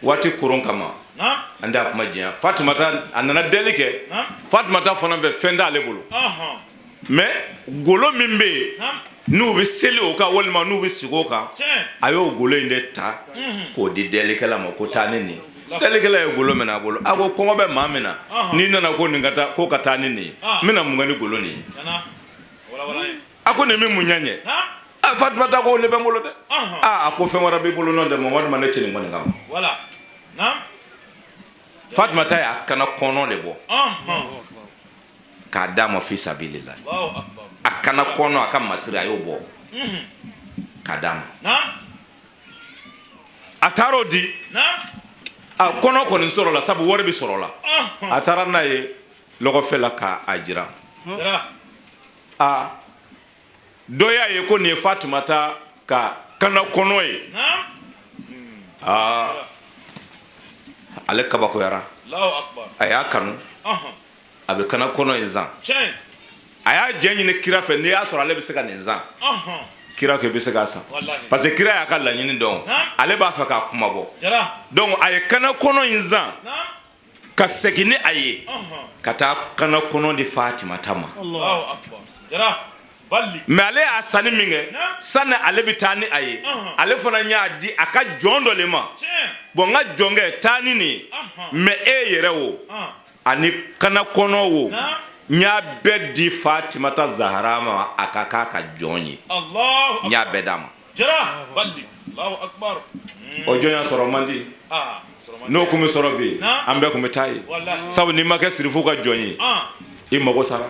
Waati koron kama, an t'a kuma janya. Fatumata, a nana deli kɛ Fatumata fana fɛ, fɛn t'ale bolo, mais golo min bɛ yen n'u bɛ seli o kan walima n'u bɛ sigi o kan, a y'o golo in de ta k'o di delikɛla ma ko taa ni nin. Delikɛla ye golo minɛ a bolo, a ko kɔngɔ bɛ maa min na, n'i nana ko nin ka taa, ko ka taa ni nin ye, n bɛna mun kɛ ni golo nin ye? A ko nin bɛ mun ɲɛ ɲɛ? Fatumata ko o de bɛ n bolo dɛ. Aa, a ko fɛn wɛrɛ b'i bolo n'o tɛ, Mamadu ma ne ci nin kɔni kama. Fatumata y'a kana kɔnɔ de bɔ k'a d'a ma fi sabilila. A kana kɔnɔ, a ka masiri, a y'o bɔ k'a d'a ma. A taara o di, a kɔnɔ kɔni sɔrɔla, sabu wari bɛ sɔrɔ la. A taara n'a ye lɔgɔfɛ la k'a jira. A dɔ y'a ye ko nin ye Fatumata ka kana kɔnɔ ye. Aa, ale kabakoyara, a y'a kanu, a bɛ kana kɔnɔ in san. A y'a jɛ ɲini kira fɛ, n'i y'a sɔrɔ ale bɛ se ka nin san. Kira ko i bɛ se k'a san, parce que kira y'a ka laɲini dɔn, ale b'a fɛ k'a kuma bɔ. Donc a ye kana kɔnɔ in san ka segin ni a ye ka taa kana kɔnɔ di Fatimata ma. Mais ale y'a sanni min kɛ, sani ale bɛ taa ni a ye, ale fana y'a di a ka jɔn dɔ le ma. Bon, n ka jɔnkɛ, taa ni nin ye, mais e yɛrɛ o ani kana kɔnɔ o, n y'a bɛɛ di Fatimata Zahara ma, a ka k'a ka jɔn ye, n y'a bɛɛ d'a ma. O jɔnya sɔrɔ man di. N'o tun bɛ sɔrɔ bi, an bɛɛ tun bɛ taa yen, sabu n'i ma kɛ sirifu ka jɔn ye, i mago sara.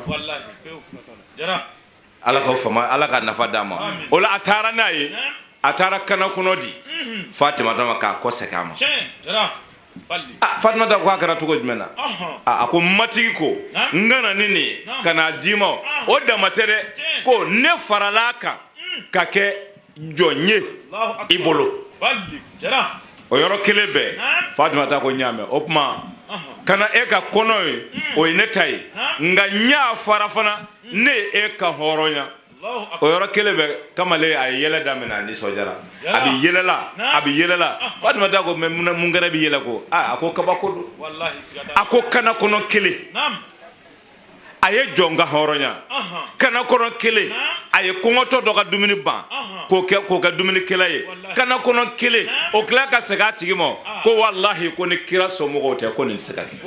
Ala ka fama, Ala ka nafa d'a ma. O la a taara n'a ye, a taara kana kɔnɔ di Fatimata ma k'a kɔ segin a ma. Fatumata ko a kɛra cogo jumɛn na? A ko matigi ko n ka na ni nin ye ka n'a d'i ma. O dama tɛ dɛ, ko ne farala a kan ka kɛ jɔn ye i bolo. O yɔrɔ kelen bɛɛ, Fatumata ko n y'a mɛn. O tuma ka na e ka kɔnɔ ye, o ye ne ta ye, nka n y'a fara fana, ne ye e ka hɔrɔnya. O yɔrɔ kelen bɛɛ, kamalen a ye yɛlɛ daminɛ, a nisɔndiyara, a bɛ yɛlɛla, a bɛ yɛlɛla. Fatumata ko mais mun kɛra bɛ yɛlɛ? Ko aa, a ko kabako don. A ko kana kɔnɔ kelen, a ye jɔn ka hɔrɔnya. Kana kɔnɔ kelen, a ye kɔngɔtɔ dɔ ka dumuni ban k'o kɛ dumunikɛla ye. Kana kɔnɔ kelen, o tila ka segin a tigi ma ko walahi, ko ni kira somɔgɔw tɛ, ko nin tɛ se ka kɛ.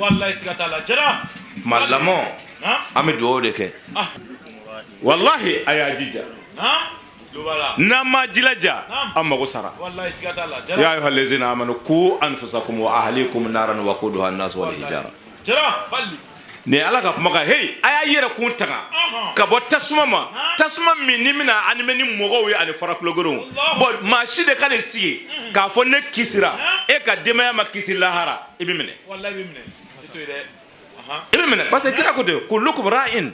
Ma lamɔ, an bɛ dugawu de kɛ. Walahi, a y'a jija, n'an ma jilaja, an mago sara. Ya ayyuha allazina amanu qu anfusakum wa ahlikum naran waquduha an-nas wal hijara. Nin ye Ala ka kumakan. Hey, a y'a yɛrɛ kun tanga ka bɔ tasuma ma, tasuma min ni bɛna animer ni mɔgɔw ye ani farakulogorenw. Bon, maa si de ka n'i sigi k'a fɔ ne kisira, e ka denbaya ma kisi lahara, i bɛ minɛ, i bɛ minɛ, parce que kira ko ten: kullukum ra'in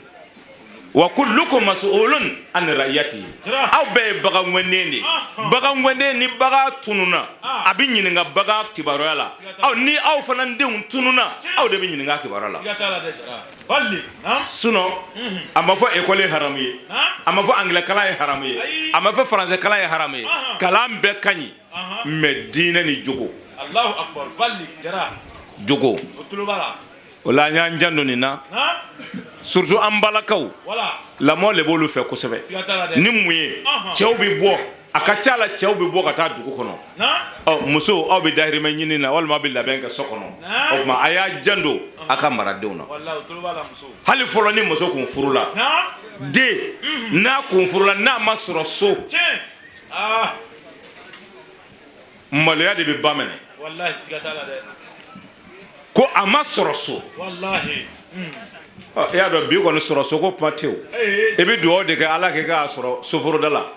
wa kullukum mas'ulun an ra'iyatihi. Aw bɛɛ ye bagan gɛnden de ye. Bagan gɛnden, ni bagan tununna, a bɛ ɲininka bagan kibaruya la. Aw ni aw fana denw tununna, aw de bɛ ɲininka kibaruya la. Sinon a ma fɔ école ye haramu ye, a ma fɔ anglais kalan ye haramu ye, a ma fɔ français kalan ye haramu ye. Kalan bɛɛ ka ɲi, mais diinɛ ni jogo, jogo o la, an y'an janto nin na, surtout an balakaw, lamɔ le b'olu fɛ kosɛbɛ. Ni mun ye, cɛw bɛ bɔ, a ka ca la, cɛw bɛ bɔ ka taa dugu kɔnɔ. Ɔ muso, aw bɛ dahirimɛ ɲini na walima aw bɛ labɛn kɛ so kɔnɔ. O tuma a y'a janto a ka maradenw na. Hali fɔlɔ, ni muso kun furula, den n'a kun furula, n'a ma sɔrɔ so, maloya de bɛ ba minɛ ko a ma sɔrɔ so. I y'a dɔn bi kɔni, sɔrɔ so ko kuma tɛ o. I bɛ dugawu de kɛ Ala k'i k'a sɔrɔ soforoda la.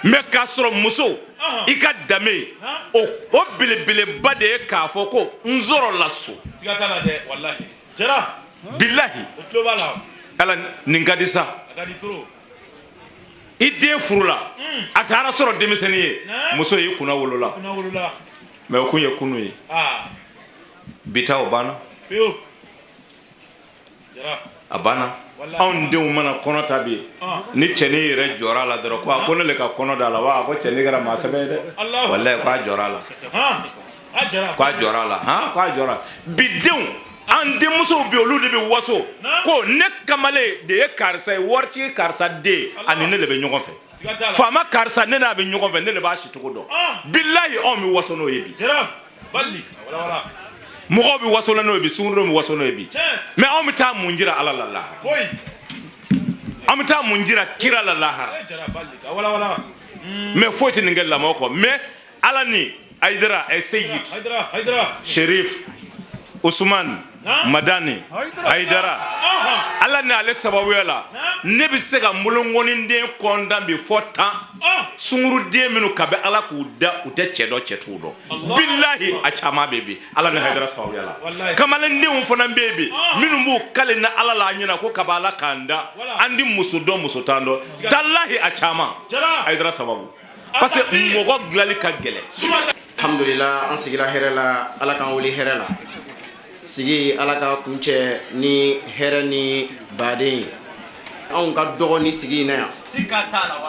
Mais k'a sɔrɔ muso, i ka danbe o belebeleba de ye k'a fɔ ko n sɔrɔla so. Bilahi ala nin ka di sa. I den furula a taara sɔrɔ denmisɛnnin ye, muso y'i kunna wolola, mais o kun ye kunu ye, bi ta o banna, a banna. Anw denw mana kɔnɔ ta bi, ni cɛnin yɛrɛ jɔra a la dɔrɔn, ko a ko ne le ka kɔnɔ da la wa, a ko cɛnin kɛra maa sɛbɛ ye dɛ, walayi ko a jɔra a la, ko a jɔra a la, han, ko a jɔra. Bi denw, an denmusow bi, olu de bɛ waso ko ne kamalen de ye karisa ye, waritigi karisa den, ani ne de bɛ ɲɔgɔn fɛ, faama karisa ne n'a bɛ ɲɔgɔn fɛ, ne de b'a sicogo dɔn. Bilayi anw bɛ waso n'o ye bi, mɔgɔw bɛ waso n'o ye bi, sunkurudenw bɛ waso n'o ye bi, mais anw bɛ taa mun jira Ala la lahara? An bɛ taa mun jira kira la lahara? Mais foyi tɛ nin kɛ lamɔ kɔ. Mais Ala ni Hayidara ɛ Seyid Sherif Usman Madani Hayidara, Ala ni ale sababuya la, ne bɛ se ka n bolonkɔniden kɔntan bi fɔ 10 sunguruden minnu kabi Ala k'u da, u tɛ cɛ dɔn, cɛ t'u dɔn. Bilahi a caman bɛ bi Ala ni Hayidara sababuya la. Kamalendenw fana bɛ bi minnu b'u kale ni Ala la an ɲɛna ko kabi Ala k'an da, an di muso dɔn, muso t'an dɔn. Talahi a caman Hayidara sababu, parce que mɔgɔ dilanli ka gɛlɛn. Alhamdulillah, an sigila hɛrɛ la, Ala k'an wuli hɛrɛ la. Sigi Ala ka kuncɛ ni hɛrɛ ni baden ye. Anw ka dɔgɔ ni sigi in na yan,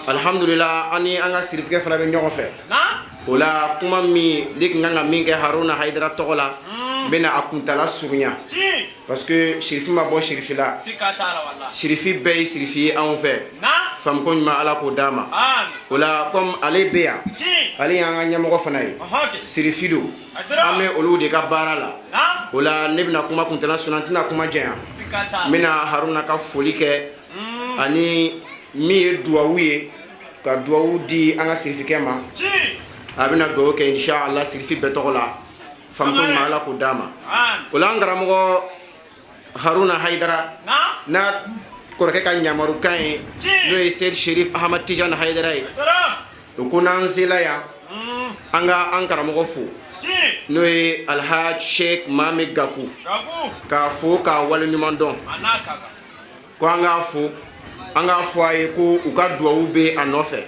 alhamdulillah, an ni an ka sirifikɛ fana bɛ ɲɔgɔn fɛ. O la kuma min ne tun kan ka min kɛ Haruna Hayidara tɔgɔ la, n bɛna a kuntala surunya, parce que sirifi ma bɔ sirifi la, sirifi bɛɛ ye sirifi ye anw fɛ. Faamuko ɲuman Ala k'o d'a ma. O la comme ale bɛ yan, ale y'an ka ɲɛmɔgɔ fana ye, sirifi don, an bɛ olu de ka baara la. O la ne bɛna kuma kuntala surunya, n tɛna kuma janya. N bɛna Haruna ka foli kɛ ani min ye duwawu ye, ka duwawu di an ka sirifikɛ ma. A bɛna duwawu kɛ inshallah sirifi bɛɛ tɔgɔ la. Faamuko ɲuman Ala k'o d'a ma. O la an karamɔgɔ Haruna Hayidara n'a kɔrɔkɛ ka ɲamarukan ye, n'o ye Seyid Sherif Ahmad Tijani Hayidara ye, o ko n'an sela yan, an ka an karamɔgɔ fo, n'o ye Alhaj Sheikh Mame Gaku, k'a fo k'a waleɲuman dɔn, ko an k'a fo, an k'a fɔ a ye ko u ka duwawu bɛ a nɔfɛ,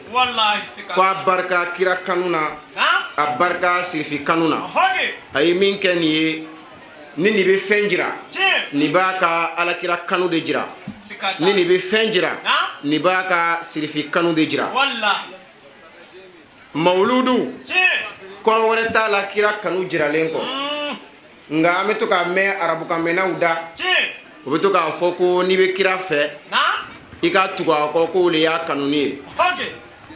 ko a barika kira kanu na, a barika sirifi kanu na, a ye min kɛ nin ye, ni nin bɛ fɛn jira, nin b'a ka alakira kanu de jira, ni nin bɛ fɛn jira, nin b'a ka sirifi kanu de jira. Mawuludu kɔrɔ wɛrɛ t'a la kira kanu jiralen kɔ, nka an bɛ to k'a mɛn arabukanmɛnnaw da, u bɛ to k'a fɔ ko n'i bɛ kira fɛ, i ka tugu a kɔ, k'o le y'a kanuni ye.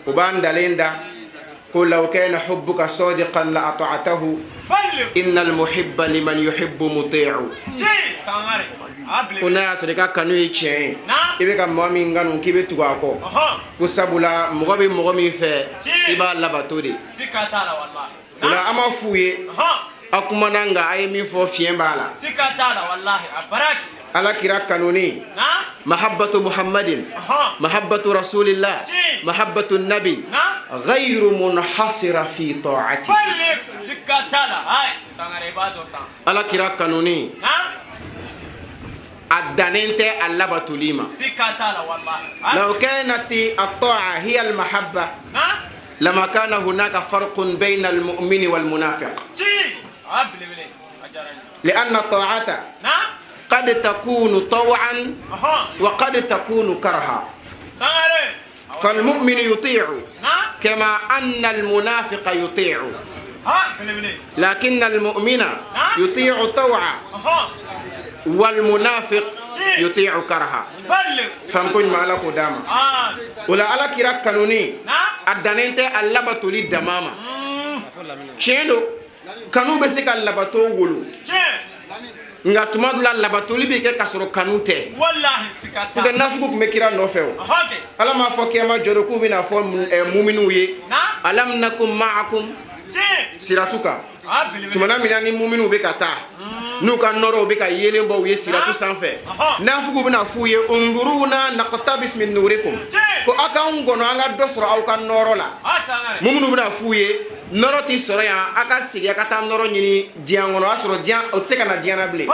O b'an dalen da ko law kana hubbuka sadiqan la ata'atahu innal muhibba liman yuhibbu muti'u. Ko n'a y'a sɔrɔ i ka kanu ye tiɲɛ ye, i bɛ ka mɔgɔ min kanu, k'i bɛ tugu a kɔ, ko sabula mɔgɔ bɛ mɔgɔ min fɛ, i b'a labato de. O la an b'a f'u ye, a kumana, nka a ye min fɔ, fiɲɛ b'a la. Ala kira kanuni, mahabbatu muhammadin, mahabbatu rasulillah, mahabbatu nabi ghayru munhasira fi ta'ati. Ala kira kanuni a dannen tɛ a labatoli ma. Law kanat at-ta'a hiya al-mahabba lama kana hunaka farqun bayna al-mu'mini wal-munafiq, li'anna at-ta'ata qad takunu taw'an wa qad takunu karha, فالمؤمن يطيع كما أن المنافق يطيع، لكن المؤمن يطيع طوعا والمنافق يطيع كرها. Faamuko ɲuman Ala k'o d'a ma. O la ala kira kanuni a dannen tɛ a labatoli dama ma. Tiɲɛ don, kanu bɛ se ka labato wolo, nka tuma dɔ la labatoli bɛ kɛ k'a sɔrɔ kanu tɛ. N'o tɛ nafigiw tun bɛ kira nɔfɛ. O Ala m'a fɔ kiyama jɔ k'u bɛna fɔ muminiw ye alam nakum ma'akum siratu kan. Tumana min na ni muminiw bɛ ka taa, n'u ka nɔrɔw bɛ ka yeelen bɔ u ye siratu sanfɛ, nafigiw bɛna f'u ye unzuruna naqtabis min nurikum, ko aw k'anw kɔnɔ, an ka dɔ sɔrɔ aw ka nɔrɔ la. Muminiw bɛna f'u ye Nɔrɔ tɛ sɔrɔ yan, a ka segin a ka taa nɔrɔ ɲini diɲɛ kɔnɔ, o y'a sɔrɔ diɲɛ o tɛ se ka na diɲɛ na bilen.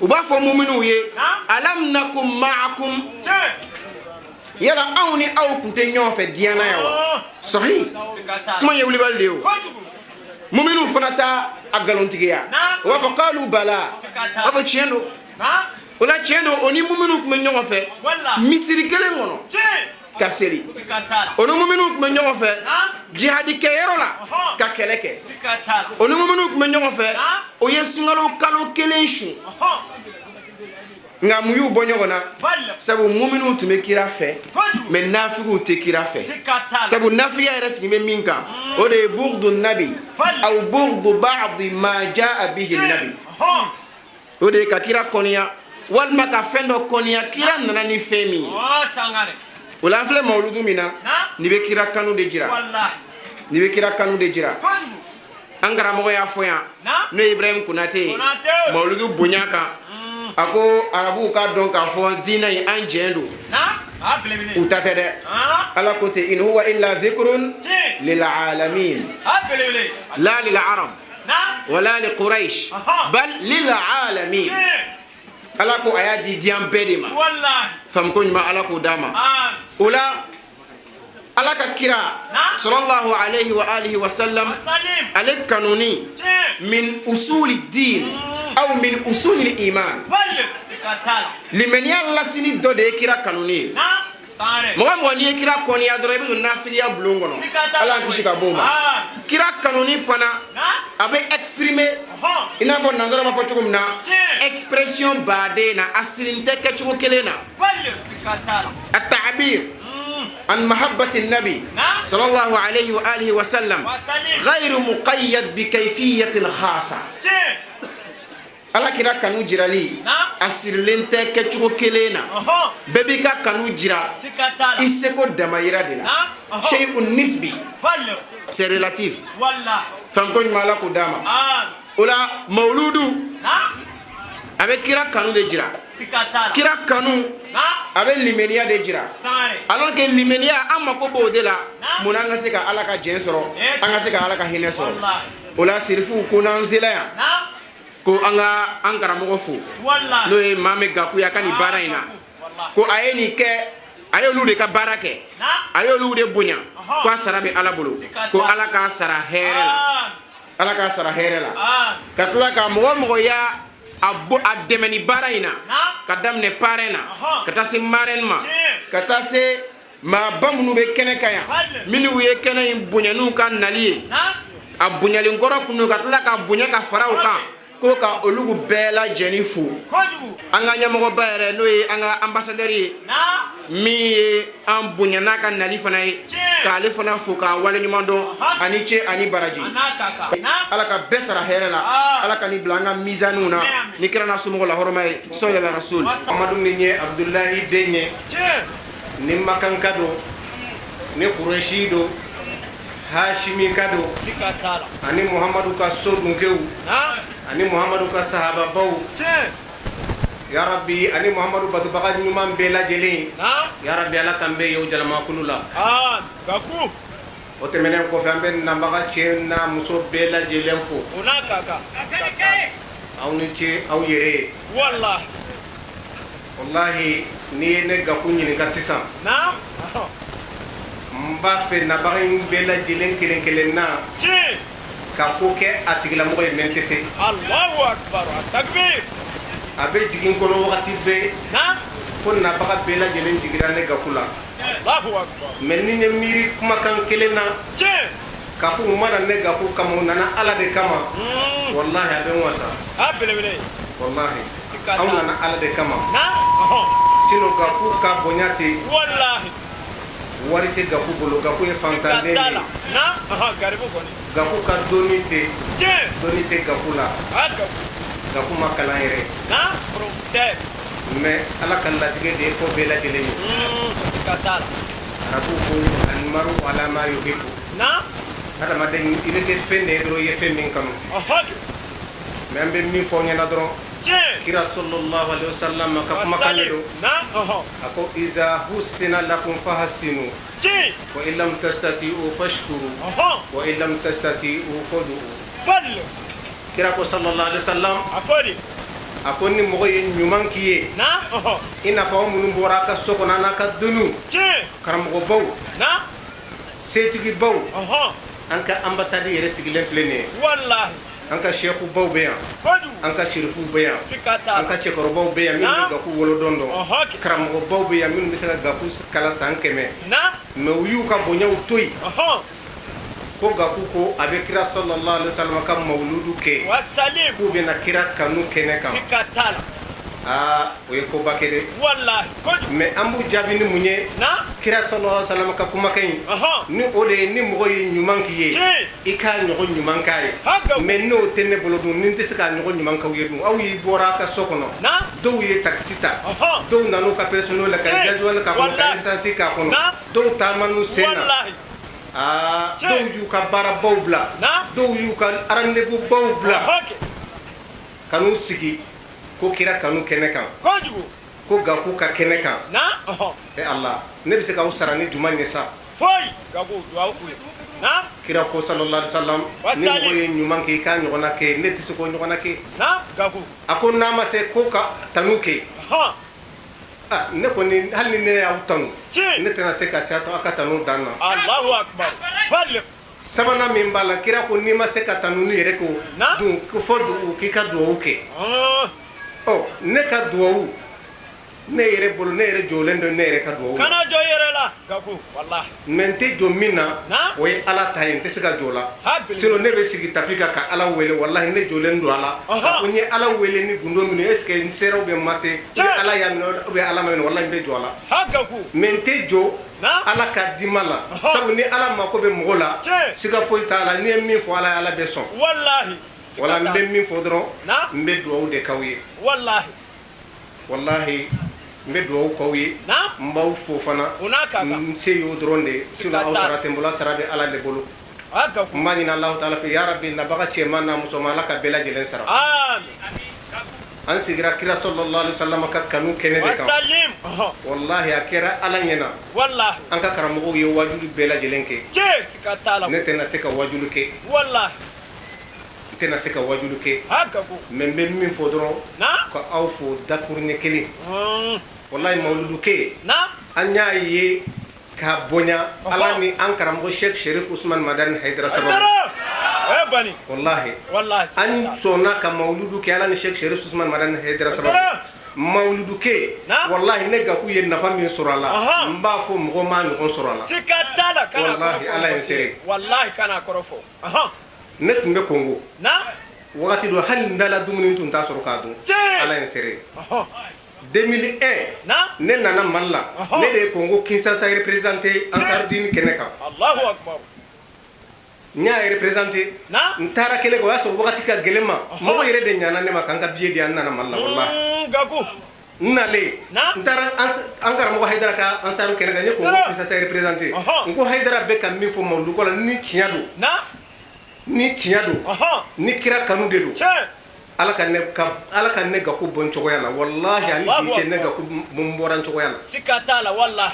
U b'a fɔ muminuw ye, alam nakum ma'akum, yala anw ni aw tun tɛ ɲɔgɔn fɛ diɲɛ na yan wa? Sɔhi kuma ye wulibali de ye o. Muminuw fana ta a nkalontigiya, u b'a fɔ qalu bala, u b'a fɔ tiɲɛ don. O la tiɲɛ don, o ni muminuw tun bɛ ɲɔgɔn fɛ misiri kelen kɔnɔ ka seli, o ni muminuw tun bɛ ɲɔgɔn fɛ jihadikɛyɔrɔ la ka kɛlɛ kɛ, o ni muminuw tun bɛ ɲɔgɔn fɛ o ye sunkalo kalo kelen sun. Nka mun y'u bɔ ɲɔgɔn na? Sabu muminuw tun bɛ kira fɛ, mais nafigiw tɛ kira fɛ. Sabu nafigiya yɛrɛ sigi bɛ min kan, o de ye bughdu nabi aw bughdu ba'di ma jaa bihi nabi. O de ye ka kira kɔniya walima ka fɛn dɔ kɔniya kira nana ni fɛn min ye. O la an filɛ mawuludu min na, nin bɛ kira kanu de jira, nin bɛ kira kanu de jira. An karamɔgɔ y'a fɔ yan, n'o ye Ibrahim Konate ye, mawuludu bonya kan, a ko arabuw k'a dɔn k'a fɔ diinɛ in an jɛn don, u ta tɛ dɛ. Ala ko ten, in huwa illa dhikrun lil alamin la lil arab wala li quraish bal lil alamin. Ala ko a y'a di diɲɛ bɛɛ de ma. Faamuko ɲuman Ala k'o d'a ma. O la Ala ka kira sallallahu alayhi wa alihi wa sallam, ale kanuni min usuli din aw min usuli iman, limaniya lasini dɔ de ye kira kanuni ye. Mɔgɔ mɔgɔ n'i ye kira kɔniya dɔrɔn, i bɛ don nafigiya bulon kɔnɔ. Ala k'an kisi ka bɔ o ma. Kira kanuni fana a bɛ exprimer i n'a fɔ nanzara b'a fɔ cogo min na, expression baden na, a sirin tɛ kɛcogo kelen na. التعبير عن محبة النبي صلى الله عليه وآله وسلم غير مقيد بكيفية خاصة. Ala kira kanu jirali a sirilen tɛ kɛcogo kelen na, bɛɛ b'i ka kanu jira i seko damayira de la. Shay'un nisbi, c'est relatif. Fanko ɲuman Ala k'o d'a ma. O la mawuludu a bɛ kira kanu de jira, kira kanu a bɛ limaniya de jira, alors que limaniya an mako b'o de la. Mun an ka se ka Ala ka jɛn sɔrɔ, an ka se ka Ala ka hinɛ sɔrɔ. O la sirifuw ko n'an sela yan ko an ka an karamɔgɔ fo, n'o ye Mame Gaku ye, a ka nin baara in na, ko a ye nin kɛ, a ye olu de ka baara kɛ, a ye olu de bonya, ko a sara bɛ Ala bolo, ko Ala k'a sara hɛrɛ la, Ala k'a sara hɛrɛ la. Ka tila ka mɔgɔ mɔgɔ y'a a dɛmɛ ni baara in na, ka daminɛ parrain na ka taa se marraine ma, ka taa se maaba minnu bɛ kɛnɛ kan yan, minnu ye kɛnɛ in bonya n'u ka nali ye, a bonyalen kɔrɔ kun ka tila ka bonya ka fara o kan, ko ka olu bɛɛ lajɛlen fo. An ka ɲɛmɔgɔba yɛrɛ, n'o ye an ka ambassadeur ye, min ye an bonya n'a ka nali fana ye, k'ale fana fo k'a waleɲuman dɔn, ani ce ani baraji. Ala ka bɛɛ sara hɛrɛ la, Ala ka nin bila an ka mizaniw na ni kira n'a somɔgɔw la hɔrɔma ye, sɔli ala rasul. Amadu min ye Abudulayi den ye, ni Makanka don, ni Kurɛsi don, Hashimi ka don, ani Muhamadu ka so dunkew, ani Muhamadu ka sahababaw, ya Rabbi, ani Muhamadu batubaga ɲuman bɛɛ lajɛlen, ya Rabbi, Ala k'an bɛɛ ye o jalamakulu la. O tɛmɛnen kɔfɛ, an bɛ nabaga cɛ n'a muso bɛɛ lajɛlen fo. Aw ni ce aw yɛrɛ ye. Walahi, n'i ye ne Gaku ɲininka sisan, n b'a fɛ nabaga in bɛɛ lajɛlen kelen kelen na ka ko kɛ a tigilamɔgɔ ye, mais n tɛ se. A bɛ jigin kɔnɔ wagati bɛɛ ko nabaga bɛɛ lajɛlen jigira ne Gaku la, mais ni ne miiri kumakan kelen na k'a fɔ u ma na ne Gaku kama, u nana Ala de kama, walahi a bɛ n wasa. Walahi anw nana Ala de kama, sinon Gaku ka bonya tɛ, wari tɛ Gaku bolo, Gaku ye fantanden de ye. Gaku ka dɔnni tɛ, dɔnni tɛ Gaku la, Gaku ma kalan yɛrɛ, mais Ala ka latigɛ de ye ko bɛɛ lajɛlen ye. Arabuw ko almaru ala ma yuhibbu, adamaden i bɛ kɛ fɛn de ye dɔrɔn i ye fɛn min kanu. Mais an bɛ min fɔ aw ɲɛna dɔrɔn, Kira sallallahu alaihi wasallam ka kumakan de don. A ko iza husina lakum fahsinu wa in lam tastati'u fashkuru wa in lam tastati'u fad'u. Kira ko sallallahu alaihi wasallam, a ko ni mɔgɔ ye ɲuman k'i ye, i n'a fɔ aw minnu bɔra a ka so kɔnɔ n'a ka doniw, karamɔgɔbaw, setigibaw, an ka ambassade yɛrɛ sigilen filɛ nin ye, an ka sɛkubaw bɛ yan, an ka sirifuw bɛ yan, an ka cɛkɔrɔbaw bɛ yan minnu bɛ Gaku wolodɔn dɔn, karamɔgɔbaw bɛ yan minnu bɛ se ka Gaku kalan san 100, mais u y'u ka bonyaw to yen ko Gaku ko a bɛ kira sallallahu alaihi wasallam ka mawuludu kɛ, k'u bɛna kira kanu kɛnɛ kan. Aa, o ye koba kɛ dɛ. Mais an b'u jaabi ni mun ye? Kira sallallahu alaihi wasallam ka kumakan in, ni o de ye, ni mɔgɔ ye ɲuman k'i ye, i k'a ɲɔgɔn ɲuman k'a ye. Mais n'o tɛ ne bolo dun, ni n tɛ se k'a ɲɔgɔn ɲuman k'aw ye dun, aw y'i bɔra a ka so kɔnɔ, dɔw ye taxi ta, dɔw nan'u ka personnel la ka gasoil k'a kɔnɔ, ka essence k'a kɔnɔ, dɔw taamana sen na. Aa, dɔw y'u ka baarabaw bila, dɔw y'u ka rendez-vous baw bila ka n'u sigi ko kira kanu kɛnɛ kan, ko Gaku ka kɛnɛ kan. E Ala, ne bɛ se k'aw sara ni jumɛn ye sa? Kira ko sallallahu alaihi wasallam, ni mɔgɔ ye ɲuman kɛ, i k'a ɲɔgɔnna kɛ. Ne tɛ se k'o ɲɔgɔnna kɛ. A ko n'a ma se ko ka tanu kɛ, ne kɔni, hali ni ne y'aw tanu, ne tɛna se ka se aw ka tanu dan na. Sabanan min b'a la, kira ko n'i ma se ka tanu ni yɛrɛ ko dun, ko fɔ k'i ka duwawu kɛ. Ɔ, ne ka duwawu, ne yɛrɛ bolo, ne yɛrɛ jɔlen don ne yɛrɛ ka duwawu. Kana jɔ i yɛrɛ la Gaku, walahi. Mais n tɛ jɔ min na, o ye Ala ta ye, n tɛ se ka jɔ o la. Sinon ne bɛ sigi tapis kan ka Ala wele, walahi ne jɔlen don a la. K'a fɔ n ye Ala wele ni gundo min ye, est ce que n sera ou bien n ma se, ou bien Ala y'a minɛ ou bien Ala ma minɛ, walahi n bɛ jɔ a la. Mais n tɛ jɔ Ala ka dima la, sabu ni Ala mako bɛ mɔgɔ la, siga foyi t'a la, n'i ye min fɔ Ala ye, Ala bɛ sɔn. Walahi. Wala n bɛ min fɔ dɔrɔn, n bɛ duwawu de k'aw ye. Walahi. Walahi, n bɛ duwawu k'aw ye. N b'aw fo fana. N se y'o dɔrɔn de ye, sinon aw sara tɛ n bolo, sara bɛ Ala de bolo. N b'a ɲini Alahu taala fɛ, ya Rabi, nabaga cɛman n'a musoman, Ala ka bɛɛ lajɛlen sara. An sigira kira sallallahu alaihi wasallam ka kanu kɛnɛ de kan. Walahi, a kɛra Ala ɲɛna. An ka karamɔgɔw ye wajulu bɛɛ lajɛlen kɛ. Ne tɛna se ka wajulu kɛ. N tɛna se ka wajulu kɛ. Mais n bɛ min fɔ dɔrɔn, ka aw fo dakuruɲɛ kelen. Walahi, mawuludu kɛ, an y'a ye k'a bonya Ala ni an karamɔgɔ Sheikh Sherif Usman Madani Hayidara sababu. Walahi, an sɔnna ka mawuludu kɛ Ala ni Sheikh Sherif Usman Madani Hayidara sababu. Mawuludu kɛ, walahi, ne Gaku ye nafa min sɔrɔ a la, n b'a fɔ mɔgɔ m'a ɲɔgɔn sɔrɔ a la. Walahi, Ala ye n seere. Ne tun bɛ Kongo wagati dɔ, hali n dala dumuni tun t'a sɔrɔ k'a dun. Ala ye n seere. 2001 ne nana Mali la, ne de ye Kongo Kinshasa représenté Ansarudini kɛnɛ kan. N y'a représenté, n taara kɛnɛ kan, o y'a sɔrɔ wagati ka gɛlɛn ma, mɔgɔ yɛrɛ de ɲana ne ma k'an ka billet di yan, n nana Mali la. Walahi, n nalen, n taara an karamɔgɔ Hayidara ka Ansaru kɛnɛ kan, n ye Kongo Kinshasa représenté. N ko Hayidara bɛ ka min fɔ mawuludu ko la, ni tiɲɛ don, ni tiɲɛ don, ni kira kanu de don, Ala ka ne Gaku bɔ n cogoya la. Walahi, ani bi cɛ, ne Gaku n bɔra n cogoya la. Sika t'a la, walahi.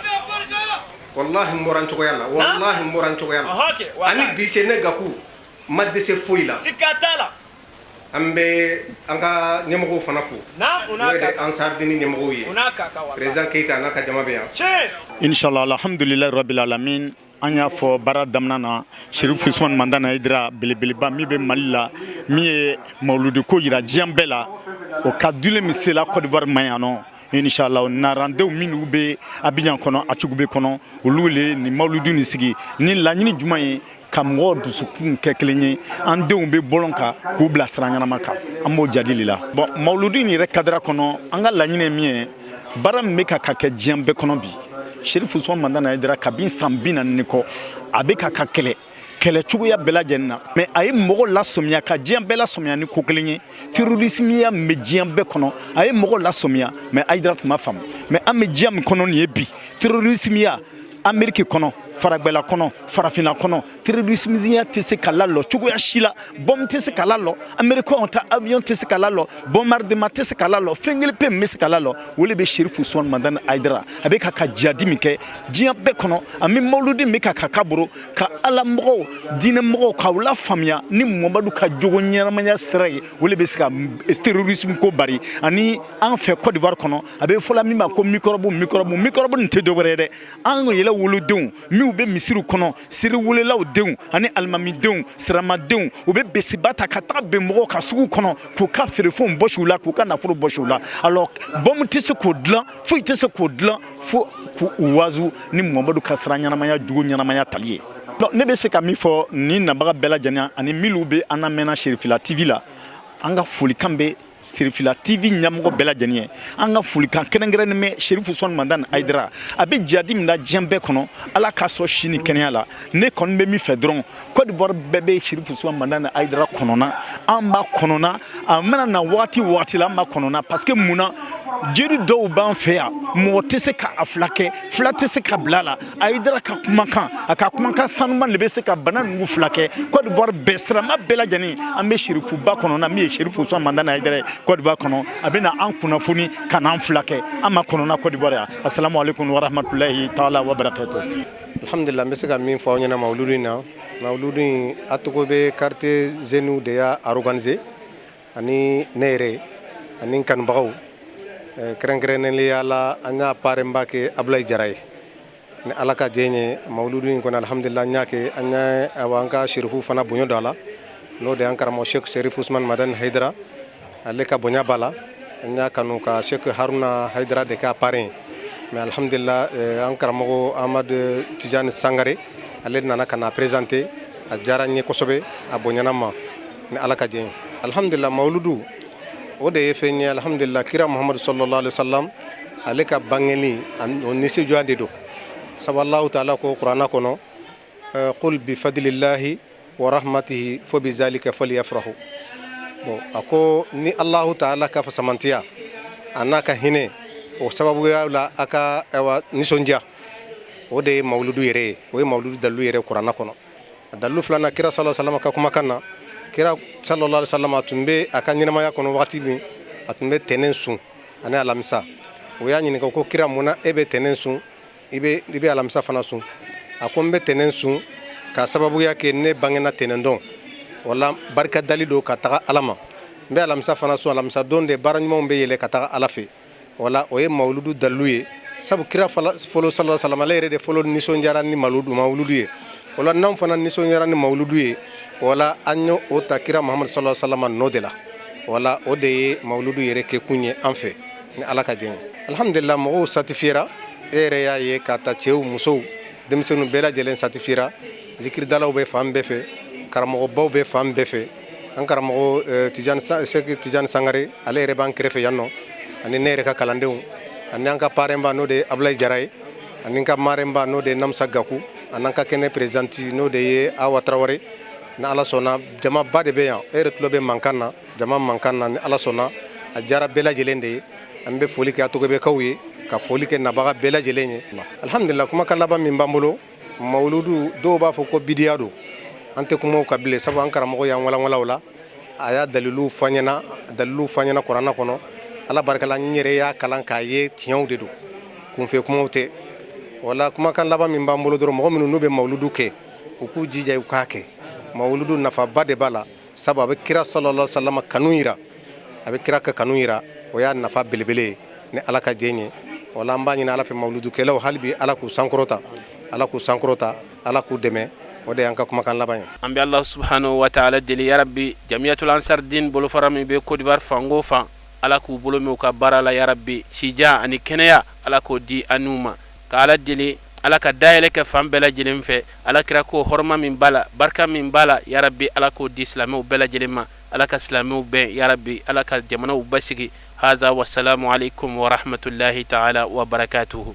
Walahi, n bɔra n cogoya la. Walahi, n bɔra n cogoya la. Ani bi cɛ, ne Gaku ma dɛsɛ foyi la. Sika t'a la. An bɛ an ka ɲɛmɔgɔw fana fo, n'o ye Ansarudini ɲɛmɔgɔw ye, président Keyita n'a ka jama bɛ yan. Inshallah, alhamdulilayi rabbil alamin. An y'a fɔ baara daminɛ na, Sherif Usman Madani Hayidara belebeleba min bɛ Mali la, min ye mawuludu ko yira diɲɛ bɛɛ la, o ka dulen min sela Côte d'Ivoire ma yan nɔ. Inshallah, narandenw minnu bɛ Abidjan kɔnɔ, Atchougoubé kɔnɔ, olu le nin mawuludu nin sigi ni laɲini jumɛn ye? Ka mɔgɔw dusukun kɛ kelen ye, an denw bɛ bɔlɔn kan k'u bila sira ɲɛnama kan, an b'o jadi le la. Bon, mawuludu in yɛrɛ cadre kɔnɔ, an ka laɲini ye min ye, baara min bɛ ka kɛ diɲɛ bɛɛ kɔnɔ bi, Sherif Usman Madani Hayidara kabini san 40 ni kɔ, a bɛ ka kɛlɛ kɛlɛ cogoya bɛɛ lajɛlen na, mais a ye mɔgɔ lasɔmiya ka diɲɛ bɛɛ lasɔmiya ni ko kelen ye, terrorisme min bɛ diɲɛ bɛɛ kɔnɔ, a ye mɔgɔ lasɔmiya, mais Hayidara tun ma faamu. Mais an bɛ diɲɛ min kɔnɔ nin ye bi, terrorisme Amérique kɔnɔ, Faragbɛla kɔnɔ, farafinna kɔnɔ, terrorisme tɛ se ka lalɔ cogoya si la. Bombe tɛ se ka lalɔ, américain ta avion tɛ se ka lalɔ, bombardement tɛ se ka lalɔ. Fɛn kelen pe min bɛ se ka lalɔ, o de bɛ Sherif Usman Madani Hayidara. A bɛ ka jihadi min kɛ diɲɛ bɛɛ kɔnɔ, ani mawuludi min bɛ ka k'a bolo ka ala mɔgɔw, diinɛ mɔgɔw k'aw la faamuya ni Mamadu ka jogo ɲɛnamaya sira ye, o de bɛ se ka terrorisme ko bari. Ani an fɛ Côte d'Ivoire kɔnɔ, a bɛ fɔla min ma ko microbe, microbe, microbe nin tɛ dɔwɛrɛ ye dɛ. An yɛrɛ wolodenw minnu bɛ misiriw kɔnɔ, seri welelaw denw ani alimamidenw, siramadenw, u bɛ besiba ta ka taga bin mɔgɔw ka sugu kɔnɔ k'u ka feerefɛnw bɔsi u la, k'u ka nafolo bɔsi u la. Alors bombe tɛ se k'o dilan, foyi tɛ se k'o dilan fo k'u wazu ni Mamadu ka sira ɲɛnamaya, jogo ɲɛnamaya tali ye. Ne bɛ se ka min fɔ ni nabaga bɛɛ lajɛlen ani minnu bɛ an lamɛnna Serifila TV la, an ka folikan bɛ Serifila TV ɲɛmɔgɔ bɛɛ lajɛlen ye. An ka folikan kɛrɛnkɛrɛnnen bɛ Sherif Usman Madani Hayidara. A bɛ jihadi min na diɲɛ bɛɛ kɔnɔ, Ala k'a sɔn si ni kɛnɛya la. Ne kɔni bɛ min fɛ dɔrɔn, Côte d'Ivoire bɛɛ bɛ Sherif Usman Madani Hayidara kɔnɔna, an b'a kɔnɔna, a mana na waati o waati la, an b'a kɔnɔna. Parce que mun na jiri dɔw b'an fɛ yan, mɔgɔ tɛ se ka a fila kɛ, fila tɛ se ka bila a la. Hayidara ka kumakan, a ka kumakan sanuman de bɛ se ka bana ninnu fila kɛ. Côte d'Ivoire bɛɛ, sirama bɛɛ lajɛlen, an bɛ Sherifuba kɔnɔna, min ye Sherif Usman Madani Hayidara ye Côte d'Ivoire kɔnɔ. A bɛ na an kunnafoni ka n'an fila kɛ, an ma kɔnɔna Côte d'Ivoire yan. Asalamu aleykum wa rahmatulahi taala wa barakatuh. Alhamdulillah, n bɛ se ka min fɔ aw ɲɛna mawuludu in na, mawuludu in a tɔgɔ bɛ quartier jeunes de y'a organiser ani ne yɛrɛ ani n kanubagaw, kɛrɛnkɛrɛnnenya la an y'a parrain ba kɛ Abulayi Jara ye. Ni Ala ka jɛ ye, mawuludu in kɔnɔ, alhamdulillah, an y'a kɛ, an y'a awa an ka serifu fana bonya don a la, n'o de y'an karamɔgɔ Sheikh Sherif Usman Madani Hayidara, ale ka bonya b'a la. An y'a kanu ka Sheikh Haruna Hayidara de k'a parrain, mais alhamdulillah, an karamɔgɔ Amadu Tijani Sangare, ale nana ka na présenter. A diyara n ye kosɛbɛ, a bonyana ma, ni Ala ka jɛ ye. Alhamdulillah, mawuludu o de ye fɛn ye, alhamdulillah, kira Muhamadu sallallahu alaihi wasallam, ale ka bangeli o nisɔndiya de don. Sabu Allahu taala ko kuranna kɔnɔ: qul bi fadlillahi wa rahmatihi fo bi zalika falyafrahu. Bon, a ko ni Allahu taala ka fasamantiya a n'a ka hinɛ, o sababuya la a ka ayiwa nisɔndiya. O de ye mawuludu yɛrɛ ye, o ye mawuludu dalilu yɛrɛ kuranna kɔnɔ. A dalilu filanan, kira sallallahu alaihi wasallam ka kumakan na. Kira sallallahu alaihi wasallam tun bɛ a ka ɲɛnamaya kɔnɔ wagati min, a tun bɛ tɛnɛn sun ani alamisa. O y'a ɲininka ko: kira, mun na e bɛ tɛnɛn sun, i bɛ alamisa fana sun? A ko: n bɛ tɛnɛn sun ka sababuya kɛ ne bangena tɛnɛn don, wala barika dali don ka taga Ala ma. N bɛ alamisa fana sun, alamisa don de baara ɲumanw bɛ yɛlɛ ka taga Ala fɛ. Wala o ye mawuludu dalilu ye. Sabu kira fɔlɔ sallallahu alaihi wasallam, ale yɛrɛ de fɔlɔ nisɔndiyara ni mawuludu ye. Wala n'anw fana nisɔndiyara ni mawuludu ye, wala an y'o o ta kira Muhamadu sallallahu alaihi wasallam nɔ de la. Wala o de ye mawuludu yɛrɛ kɛ kun ye an fɛ, ni Ala ka jɛn ye. Alhamdulillah, mɔgɔw satisfaira. E yɛrɛ y'a ye ka ta cɛw, musow, denmisɛnninw bɛɛ lajɛlen satisfaira. Zikiridalaw bɛ fan bɛɛ fɛ, karamɔgɔbaw bɛ fan bɛɛ fɛ. An karamɔgɔ Tijani, Sɛki Tijani Sangare, ale yɛrɛ b'an kɛrɛfɛ yan nɔ, ani ne yɛrɛ ka kalandenw, ani an ka parrain ba, n'o de ye Abulayi Jara ye, ani n ka marraine ba, n'o de ye Namusa Gaku, ani an ka kɛnɛ présidente, n'o de ye Awa Tarawele. Ni Ala sɔnna, jamaba de bɛ yan. E yɛrɛ tulo bɛ mankan na, jama mankan na. Ni Ala sɔnna, a diyara bɛɛ lajɛlen de ye. An bɛ foli kɛ Atogobekaw ye, ka foli kɛ nabaga bɛɛ lajɛlen ye. Alhamdulillah, kumakan laban min b'an bolo, mawuludu dɔw b'a fɔ ko bidiya don, an tɛ kuma o kan bilen, sabu an karamɔgɔ y'an walanwalan o la. A y'a dalilu fɔ an ɲɛna, dalilu fɔ an ɲɛna kuranna kɔnɔ. Ala barika la, n yɛrɛ y'a kalan k'a ye tiɲɛw de don, kunfɛ kumaw tɛ. Wala kumakan laban min b'an bolo dɔrɔn, mɔgɔ minnu n'u bɛ mawuludu kɛ, u k'u jija u k'a kɛ. Mawuludu nafaba de b'a la, sabu a bɛ kira sallallahu alaihi wasallam kanu yira, a bɛ kira ka kanu yira, o y'a nafa belebele ye, ni Ala ka jɛn ye. Wala an b'a ɲini Ala fɛ, mawuludukɛlaw hali bi, Ala k'u sankɔrɔta, Ala k'u sankɔrɔta, Ala k'u dɛmɛ. O de y'an ka kumakan laban ye. An bɛ Allah subhanahu wa ta'ala deli, yarabi, Jamiyatul Ansar Din bolofara min bɛ Côte d'Ivoire fan o fan, Ala k'u bolo mɛn u ka baara la, yarabi, sijan ani kɛnɛya, Ala k'o di an n'u ma. Ka Ala deli, Ala ka dayɛlɛ kɛ fan bɛɛ lajɛlen fɛ. Ala kira ko hɔrɔma min b'a la, barika min b'a la, yarabi, Ala k'o di silamɛw bɛɛ lajɛlen ma. Ala ka silamɛw bɛn, yarabi, Ala ka jamanaw basigi. Haza wasalamu aleykum wa rahmatulahi taala wa barakatuhu.